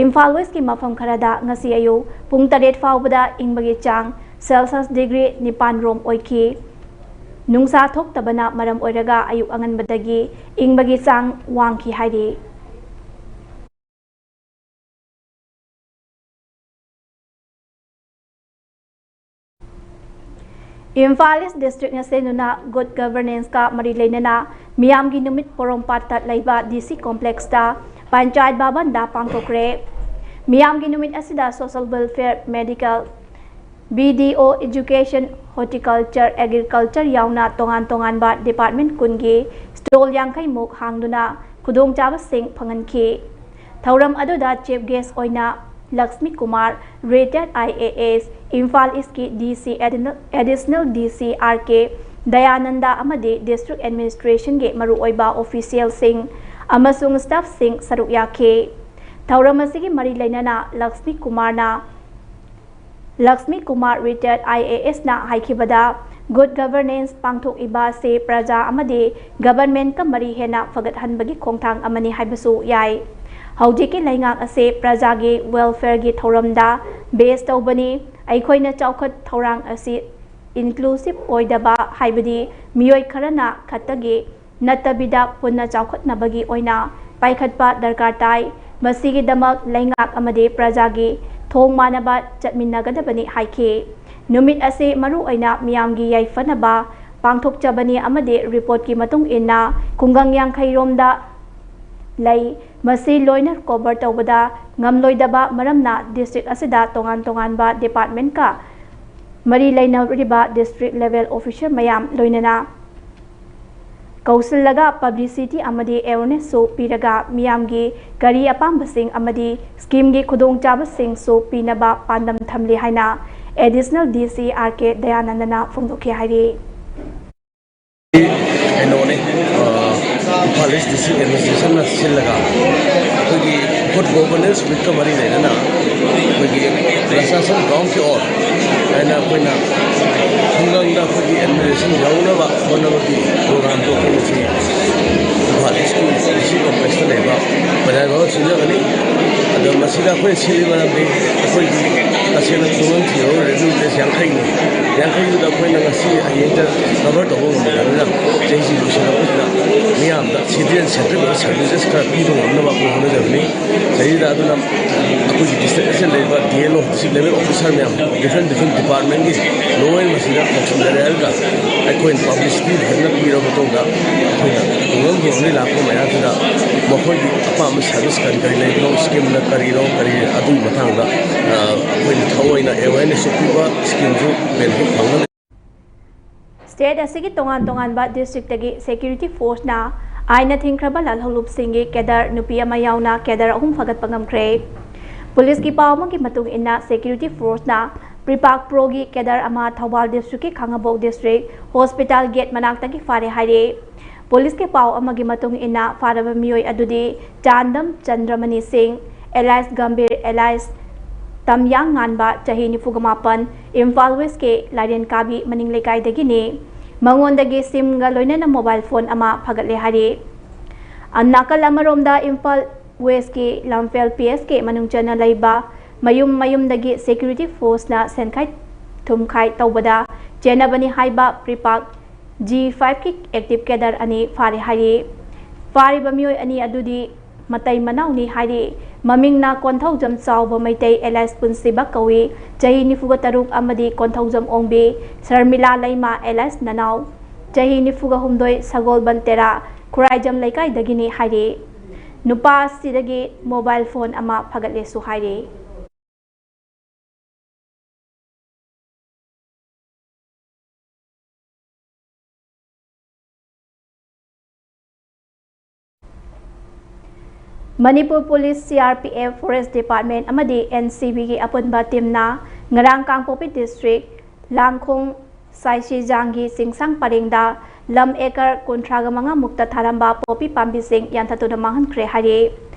ꯏꯝꯐꯥꯜ ꯋꯦꯁꯀꯤ ꯃꯐꯝ ꯈꯔꯗ ꯉꯁꯤ ꯑꯌꯨꯛ ꯄꯨꯡ ꯇꯔꯦꯠ ꯐꯥꯎꯕꯗ ꯏꯪꯕꯒꯤ ꯆꯥꯡ ꯁꯦꯜꯁꯤꯌꯁ ꯗꯤꯒ꯭ꯔꯤ ꯅꯤꯄꯥꯟ ꯔꯣꯝ ꯑꯣꯏꯈꯤ꯫ ꯅꯨꯡꯁꯥ ꯊꯣꯛꯇꯕꯅ ꯃꯔꯝ ꯑꯣꯏꯔꯒ ꯑꯌꯨꯛ ꯑꯉꯟꯕꯗꯒꯤ ꯏꯪꯕꯒꯤ ꯆꯥꯡ ꯋꯥꯡꯈꯤ ꯍꯥꯏꯔꯤ꯫ ꯏꯝꯐꯥꯜ ꯏꯁ ꯗꯤꯁꯇ꯭ꯔꯤꯛꯅ ꯁꯤꯟꯗꯨꯅ ꯒꯨꯗ ꯒꯚꯔꯅꯦꯟꯁꯀ ꯃꯔꯤ ꯂꯩꯅꯅ ꯃꯤꯌꯥꯝꯒꯤ ꯅꯨꯃꯤꯠ ꯄꯣꯔꯣꯝꯄꯥꯠꯇ ꯂꯩꯕ ꯗꯤ ꯁꯤ ꯀꯣꯝꯄ꯭ꯂꯦꯛꯁꯇ ꯄꯟꯆꯥꯌꯠ ꯚꯕꯟꯗ ꯄꯥꯡꯊꯣꯛꯈ꯭ꯔꯦ꯫ ꯃꯤꯌꯥꯝꯒꯤ ꯅꯨꯃꯤꯠ ꯑꯁꯤꯗ ꯁꯣꯁꯦꯜ ꯋꯦꯜꯐꯤꯌꯔ, ꯃꯦꯗꯤꯀꯦꯜ, ꯕꯤ ꯗꯤ ꯑꯣ, ꯏꯖꯨꯀꯦꯁꯟ, ꯍꯣꯔꯇꯤꯀꯜꯆꯔ, ꯑꯦꯒ꯭ꯔꯤꯀꯜꯆꯔ ꯌꯥꯎꯅ ꯇꯣꯉꯥꯟ ꯇꯣꯉꯥꯟꯕ ꯗꯤꯄꯥꯔꯠꯃꯦꯟꯠ ꯀꯨꯟꯒꯤ ꯁ꯭ꯇꯣꯜ ꯌꯥꯡꯈꯩ ꯃꯨꯛ ꯍꯥꯡꯗꯨꯅ ꯈꯨꯗꯣꯡꯆꯥꯕꯁꯤꯡ ꯐꯪꯍꯟꯈꯤ꯫ ꯊꯧꯔꯝ ꯑꯗꯨꯗ ꯆꯤꯐ ꯒꯦꯁ꯭ꯠ ꯑꯣꯏꯅ ꯂꯛꯁꯃꯤ ꯀꯨꯃꯥꯔ, ꯔꯤꯇꯥꯌꯔꯗ ꯑꯥꯏ ꯑꯦ ꯑꯦꯁ, ꯏꯝꯐꯥꯜ ꯏꯁ꯭ꯠꯀꯤ ꯗꯤ ꯁꯤ, ꯑꯦꯗꯤꯅ-, ꯑꯦꯗꯤꯁꯅꯦꯜ ꯗꯤ ꯁꯤ ꯑꯥꯔ ꯀꯦ ꯗꯌꯥꯅꯟꯗ ꯑꯃꯗꯤ ꯗꯤꯁꯇ꯭ꯔꯤꯛ ꯑꯦꯗꯃꯤꯅꯤꯁꯇ꯭ꯔꯦꯁꯟꯒꯤ ꯃꯔꯨꯑꯣꯏꯕ ꯑꯣꯐꯤꯁꯤꯌꯦꯜꯁꯤꯡ ꯑꯃꯁꯨꯡ ꯁ꯭ꯇꯥꯐꯁꯤꯡ ꯁꯔꯨꯛ ꯌꯥꯈꯤ꯫ ꯊꯧꯔꯝ ꯑꯁꯤꯒꯤ ꯃꯔꯤ ꯂꯩꯅꯅ ꯂꯛꯁꯃꯤ ꯀꯨꯃꯥꯔꯅ ꯂꯛꯁꯃꯤ ꯀꯨꯃꯥꯔ, ꯔꯤꯇꯥꯌꯔꯗ ꯑꯥꯏ ꯑꯦ ꯑꯦꯁꯅ ꯍꯥꯏꯈꯤꯕꯗ, ꯒꯨꯗ ꯒꯚꯔꯅꯦꯟꯁ ꯄꯥꯡꯊꯣꯛꯏꯕ ꯑꯁꯤ ꯄ꯭ꯔꯖꯥ ꯑꯃꯗꯤ ꯒꯚꯔꯟꯃꯦꯟꯠꯀ ꯃꯔꯤ ꯍꯦꯟꯅ ꯐꯒꯠꯍꯟꯕꯒꯤ ꯈꯣꯡꯊꯥꯡ ꯑꯃꯅꯤ ꯍꯥꯏꯕꯁꯨ ꯌꯥꯏ꯫ ꯍꯧꯖꯤꯛꯀꯤ ꯂꯩꯉꯥꯛ ꯑꯁꯤ ꯄ꯭ꯔꯖꯥꯒꯤ ꯋꯦꯜꯐꯤꯌꯔꯒꯤ ꯊꯧꯔꯝꯗ ꯕꯦꯖ ꯇꯧꯕꯅꯤ꯫ ꯑꯩꯈꯣꯏꯅ ꯆꯥꯎꯈꯠ ꯊꯧꯔꯥꯡ ꯑꯁꯤ ꯏꯟꯀ꯭ꯂꯨꯁꯤꯚ ꯑꯣꯏꯗꯕ, ꯍꯥꯏꯕꯗꯤ ꯃꯤꯑꯣꯏ ꯈꯔꯅ ꯈꯛꯇꯒꯤ ꯅꯠꯇꯕꯤꯗ ꯄꯨꯟꯅ ꯆꯥꯎꯈꯠꯅꯕꯒꯤ ꯑꯣꯏꯅ ꯄꯥꯏꯈꯠꯄ ꯗꯔꯀꯥꯔ ꯇꯥꯏ꯫ ꯃꯁꯤꯒꯤꯗꯃꯛ ꯂꯩꯉꯥꯛ ꯑꯃꯗꯤ ꯄ꯭ꯔꯖꯥꯒꯤ ꯊꯣꯡ ꯃꯥꯟꯅꯕ ꯆꯠꯃꯤꯟꯅꯒꯗꯕꯅꯤ ꯍꯥꯏꯈꯤ꯫ ꯅꯨꯃꯤꯠ ꯑꯁꯤ ꯃꯔꯨꯑꯣꯏꯅ ꯃꯤꯌꯥꯝꯒꯤ ꯌꯥꯏꯐꯅꯕ ꯄꯥꯡꯊꯣꯛꯆꯕꯅꯤ ꯑꯃꯗꯤ ꯔꯤꯄꯣꯔꯠꯀꯤ ꯃꯇꯨꯡ ꯏꯟꯅ ꯈꯨꯡꯒꯪ ꯌꯥꯡꯈꯩ ꯔꯣꯝꯗ ꯂꯩ꯫ ꯃꯁꯤ ꯂꯣꯏꯅ ꯀꯣꯚꯔ ꯇꯧꯕꯗ ꯉꯝꯂꯣꯏꯗꯕ ꯃꯔꯝꯅ ꯗꯤꯁꯇ꯭ꯔꯤꯛ ꯑꯁꯤꯗ ꯇꯣꯉꯥꯟ ꯇꯣꯉꯥꯟꯕ ꯗꯤꯄꯥꯔꯠꯃꯦꯟꯠꯀ ꯃꯔꯤ ꯂꯩꯅꯔꯤꯕ ꯗꯤꯁꯇ꯭ꯔꯤꯛ ꯂꯦꯚꯦꯜ ꯑꯣꯐꯤꯁꯔ ꯃꯌꯥꯝ ꯂꯣꯏꯅꯅ ꯀꯧꯁꯤꯜꯂꯒ ꯄꯕ꯭ꯂꯤꯁꯤꯇꯤ ꯑꯃꯗꯤ ꯑꯦꯋꯦꯔꯅꯦꯁꯁꯨ ꯄꯤꯔꯒ ꯃꯤꯌꯥꯝꯒꯤ ꯀꯔꯤ ꯑꯄꯥꯝꯕꯁꯤꯡ ꯑꯃꯗꯤ ꯁ꯭ꯀꯤꯝꯒꯤ ꯈꯨꯗꯣꯡꯆꯥꯕꯁꯤꯡꯁꯨ ꯄꯤꯅꯕ ꯄꯥꯟꯗꯝ ꯊꯝꯂꯤ ꯍꯥꯏꯅ ꯑꯦꯗꯤꯁꯅꯦꯜ ꯗꯤ ꯁꯤ ꯑꯥꯔ ꯀꯦ ꯗꯌꯥꯅꯟꯗꯅ ꯐꯣꯡꯗꯣꯛꯈꯤ ꯍꯥꯏꯔꯤ꯫ ꯀꯩꯅꯣꯅꯤ, ꯑ, ꯏꯝꯐꯥꯜ ꯏꯁ ꯗꯤꯁꯇ꯭ꯔꯤꯛ ꯑꯦꯗꯃꯤꯅꯤꯁꯇ꯭ꯔꯦꯁꯟꯅ ꯁꯤꯜꯂꯒ ꯑꯩꯈꯣꯏꯒꯤ ꯒꯨꯗ ꯒꯣꯚꯔꯅꯦꯟꯁ ꯋꯤꯛꯀ ꯃꯔꯤ ꯂꯩꯅꯅ ꯑꯩꯈꯣꯏꯒꯤ ꯄ꯭ꯔꯁꯥꯁꯟ ꯒ꯭ꯔꯥꯎꯟ ꯐ꯭ꯂꯣꯔ ꯍꯥꯏꯅ ꯑꯩꯈꯣꯏꯅ ꯈꯨꯡꯒꯪꯗ ꯑꯩꯈꯣꯏꯒꯤ ꯑꯦꯗꯃꯤꯅꯤꯁꯇ꯭ꯔꯦꯁꯟ ꯌꯧꯅꯕ ꯍꯣꯠꯅꯕꯒꯤ ꯄ꯭ꯔꯣꯒ꯭ꯔꯥꯝꯗꯣ ꯑꯩꯈꯣꯏ ꯉꯁꯤ ꯏꯝꯐꯥꯜ ꯏꯁꯀꯤ ꯗꯤ ꯁꯤ ꯀꯣꯝꯄ꯭ꯂꯦꯛꯁꯇ ꯂꯩꯕ ꯕꯖꯥꯔ ꯚꯥꯕ ꯁꯤꯟꯖꯒꯅꯤ꯫ ꯑꯗꯣ ꯃꯁꯤꯗ ꯑꯩꯈꯣꯏꯅ ꯁꯤꯜꯂꯤ ꯃꯔꯝꯗꯤ ꯑꯩꯈꯣꯏꯒꯤ ꯇꯁꯦꯡꯅ ꯈꯨꯡꯒꯪ ꯊꯤꯔꯕ ꯔꯦꯚꯤꯅ꯭ꯌꯨ ꯚꯤꯂꯦꯖ ꯌꯥꯡꯈꯩꯅꯤ꯫ ꯌꯥꯡꯈꯩꯗꯨꯗ ꯑꯩꯈꯣꯏꯅ ꯉꯁꯤ ꯍꯌꯦꯡꯗ ꯀꯚꯔ ꯇꯧꯕ ꯉꯝꯗꯕꯅꯤꯅ ꯆꯍꯤꯁꯤ ꯂꯣꯏꯁꯤꯜꯂꯛꯄꯁꯤꯗ ꯃꯤꯌꯥꯝꯗ ꯁꯤꯇꯤꯖꯦꯟ ꯁꯦꯟꯇ꯭ꯔꯤꯛ ꯑꯣꯏꯕ ꯁꯔꯚꯤꯁꯦꯁ ꯈꯔ ꯄꯤꯕ ꯉꯝꯅꯕ ꯑꯩꯈꯣꯏ ꯍꯣꯠꯅꯖꯕꯅꯤ꯫ ꯆꯍꯤꯗ ꯑꯗꯨꯅ ꯑꯩꯈꯣꯏꯒꯤ ꯗꯤꯁꯇ꯭ꯔꯤꯛ ꯑꯁꯤꯗ ꯂꯩꯔꯤꯕ ꯗꯤ ꯑꯦꯜ ꯑꯣ, ꯗꯤꯁꯇ꯭ꯔꯤꯛ ꯂꯦꯚꯦꯜ ꯑꯣꯐꯤꯁꯔ ꯃꯌꯥꯝ, ꯗꯤꯐ꯭ꯔꯦꯟ ꯗꯤꯐ꯭ꯔꯦꯟ ꯗꯤꯄꯥꯔꯠꯃꯦꯟꯒꯤ ꯂꯣꯏꯅ ꯃꯁꯤꯗ ꯀꯧꯁꯤꯟꯅꯔꯦ ꯍꯥꯏꯔꯒ ꯑꯩꯈꯣꯏꯅ ꯄꯕ꯭ꯂꯤꯁꯤꯇꯤ ꯐꯖꯅ ꯄꯤꯔꯕ ꯃꯇꯨꯡꯗ ꯑꯩꯈꯣꯏꯅ ꯈꯨꯡꯒꯪ ꯈꯨꯡꯒꯪꯗꯒꯤ ꯂꯥꯛꯄ ꯃꯌꯥꯝꯁꯤꯗ ꯃꯈꯣꯏꯒꯤ ꯑꯄꯥꯝꯕ ꯁꯔꯚꯤꯁ ꯀꯔꯤ ꯀꯔꯤ ꯂꯩꯕꯅꯣ, ꯁ꯭ꯀꯤꯝꯅ ꯀꯔꯤꯅꯣ, ꯀꯔꯤ ꯑꯗꯨꯒꯤ ꯃꯇꯥꯡꯗ ꯑ, ꯑꯩꯈꯣꯏꯅ ꯊꯑꯣꯏꯅ ꯑꯦꯋꯦꯔꯅꯦꯁꯁꯨ ꯄꯤꯕ, ꯁ꯭ꯀꯤꯝꯁꯨ ꯕꯦꯅꯤꯐꯤꯠ ꯐꯪꯒꯅꯤ꯫ ꯁ꯭ꯇꯦꯠ ꯑꯁꯤꯒꯤ ꯇꯣꯉꯥꯟ ꯇꯣꯉꯥꯟꯕ ꯗꯤꯁꯇ꯭ꯔꯤꯛꯇꯒꯤ ꯁꯦꯀ꯭ꯌꯨꯔꯤꯇꯤ ꯐꯣꯔꯁꯅ ꯑꯥꯏꯟꯅ ꯊꯤꯡꯈ꯭ꯔꯕ ꯂꯥꯜꯍꯧꯂꯨꯞꯁꯤꯡꯒꯤ ꯀꯦꯗꯔ ꯅꯨꯄꯤ ꯑꯃ ꯌꯥꯎꯅ ꯀꯦꯗꯔ ꯑꯍꯨꯝ ꯐꯒꯠꯄ ꯉꯝꯈ꯭ꯔꯦ꯫ ꯄꯨꯂꯤꯁꯀꯤ ꯄꯥꯎ ꯑꯃꯒꯤ ꯃꯇꯨꯡ ꯏꯟꯅ ꯁꯦꯀ꯭ꯌꯨꯔꯤꯇꯤ ꯐꯣꯔꯁꯅ ꯄ꯭ꯔꯤꯄꯥꯛ ꯄ꯭ꯔꯣꯒꯤ ꯀꯦꯗꯔ ꯑꯃ ꯊꯧꯕꯥꯜ ꯗꯤꯁꯇ꯭ꯔꯤꯛꯀꯤ ꯈꯥꯉꯕꯣꯛ ꯗꯤꯁꯇ꯭ꯔꯤꯛ ꯍꯣꯁꯄꯤꯇꯥꯜ ꯒꯦꯠ ꯃꯅꯥꯛꯇꯒꯤ ꯐꯥꯔꯦ ꯍꯥꯏꯔꯤ꯫ ꯄꯨꯂꯤꯁꯀꯤ ꯄꯥꯎ ꯑꯃꯒꯤ ꯃꯇꯨꯡ ꯏꯟꯅ ꯐꯥꯔꯕ ꯃꯤꯑꯣꯏ ꯑꯗꯨꯗꯤ ꯆꯥꯟꯗꯝ ꯆꯟꯗ꯭ꯔꯃꯅꯤ ꯁꯤꯡ, ꯑꯦꯂꯥꯏꯁ ꯒꯝꯚꯤꯔ, ꯑꯦꯂꯥꯏꯁ ꯇꯝꯌꯥꯡ ꯉꯥꯟꯕ, ꯆꯍꯤ ꯅꯤꯐꯨꯒ ꯃꯥꯄꯟ, ꯏꯝꯐꯥꯜ ꯋꯦꯁꯀꯤ ꯂꯥꯏꯔꯦꯟ ꯀꯥꯕꯤ ꯃꯅꯤꯡ ꯂꯩꯀꯥꯏꯗꯒꯤꯅꯤ꯫ ꯃꯉꯣꯟꯗꯒꯤ ꯁꯤꯝꯒ ꯂꯣꯏꯅꯅ ꯃꯣꯕꯥꯏꯜ ꯐꯣꯟ ꯑꯃ ꯐꯒꯠꯂꯦ ꯍꯥꯏꯔꯤ꯫ ꯑ, ꯅꯥꯀꯜ ꯑꯃꯔꯣꯝꯗ ꯏꯝꯐꯥꯜ ꯋꯦꯁꯀꯤ ꯂꯝꯐꯦꯜ ꯄꯤ ꯑꯦꯁ ꯀꯦ ꯃꯅꯨꯡ ꯆꯟꯅ ꯂꯩꯕ ꯃꯌꯨꯝ ꯃꯌꯨꯝꯗꯒꯤ ꯁꯦꯀ꯭ꯌꯨꯔꯤꯇꯤ ꯐꯣꯔꯁꯅ ꯁꯦꯟꯈꯥꯏ ꯊꯨꯝꯈꯥꯏ ꯇꯧꯕꯗ ꯆꯦꯟꯅꯕꯅꯤ ꯍꯥꯏꯕ ꯄ꯭ꯔꯤꯄꯥꯛ ꯖꯤ ꯐꯥꯏꯚꯀꯤ ꯑꯦꯛꯇꯤꯚ ꯀꯦꯗꯔ ꯑꯅꯤ ꯐꯥꯔꯦ ꯍꯥꯏꯔꯤ꯫ ꯐꯥꯔꯤꯕ ꯃꯤꯑꯣꯏ ꯑꯅꯤ ꯑꯗꯨꯗꯤ ꯃꯇꯩ ꯃꯅꯥꯎꯅꯤ ꯍꯥꯏꯔꯤ꯫ ꯃꯃꯤꯡꯅ ꯀꯣꯟꯊꯧꯖꯝ ꯆꯥꯎꯕ ꯃꯩꯇꯩ ꯑꯦꯂꯥꯏꯁ ꯄꯨꯟꯁꯤꯕ ꯀꯧꯏ, ꯆꯍꯤ ꯅꯤꯐꯨꯒ ꯇꯔꯨꯛ, ꯑꯃꯗꯤ ꯀꯣꯟꯊꯧꯖꯝ ꯑꯣꯡꯕꯤ ꯁꯔꯃꯤꯂꯥ ꯂꯩꯃ ꯑꯦꯂꯥꯏꯁ ꯅꯅꯥꯎ, ꯆꯍꯤ ꯅꯤꯐꯨꯒ ꯍꯨꯝꯗꯣꯏ, ꯁꯒꯣꯜꯕꯟ ꯇꯦꯔꯥ ꯈꯨꯔꯥꯏꯖꯝ ꯂꯩꯀꯥꯏꯗꯒꯤꯅꯤ ꯍꯥꯏꯔꯤ꯫ ꯅꯨꯄꯥ ꯑꯁꯤꯗꯒꯤ ꯃꯣꯕꯥꯏꯜ ꯐꯣꯟ ꯑꯃ ꯐꯒꯠꯂꯦꯁꯨ ꯍꯥꯏꯔꯤ꯫ Manipur police, C R P F, forest department ꯑꯃꯗꯤ ꯑꯦꯟ ꯁꯤ ꯕꯤꯒꯤ ꯑꯄꯨꯟꯕ ꯇꯤꯝꯅ ꯉꯔꯥꯡ ꯀꯥꯡꯄꯣꯛꯄꯤ ꯗꯤꯁꯇ꯭ꯔꯤꯛ ꯂꯥꯡꯈꯣꯡ ꯁꯥꯏꯁꯤꯖꯥꯡꯒꯤ ꯆꯤꯡꯁꯥꯡ ꯄꯔꯦꯡꯗ ꯂꯝ ꯑꯦꯀꯔ ꯀꯨꯟꯊ꯭ꯔꯥꯒ ꯃꯉꯥ ꯃꯨꯛꯇ ꯊꯥꯔꯝꯕ ꯄꯣꯄꯤ ꯄꯥꯝꯕꯤꯁꯤꯡ ꯌꯥꯟꯊꯠꯇꯨꯅ ꯃꯥꯡꯍꯟꯈ꯭ꯔꯦ ꯍꯥꯏꯔꯤ꯫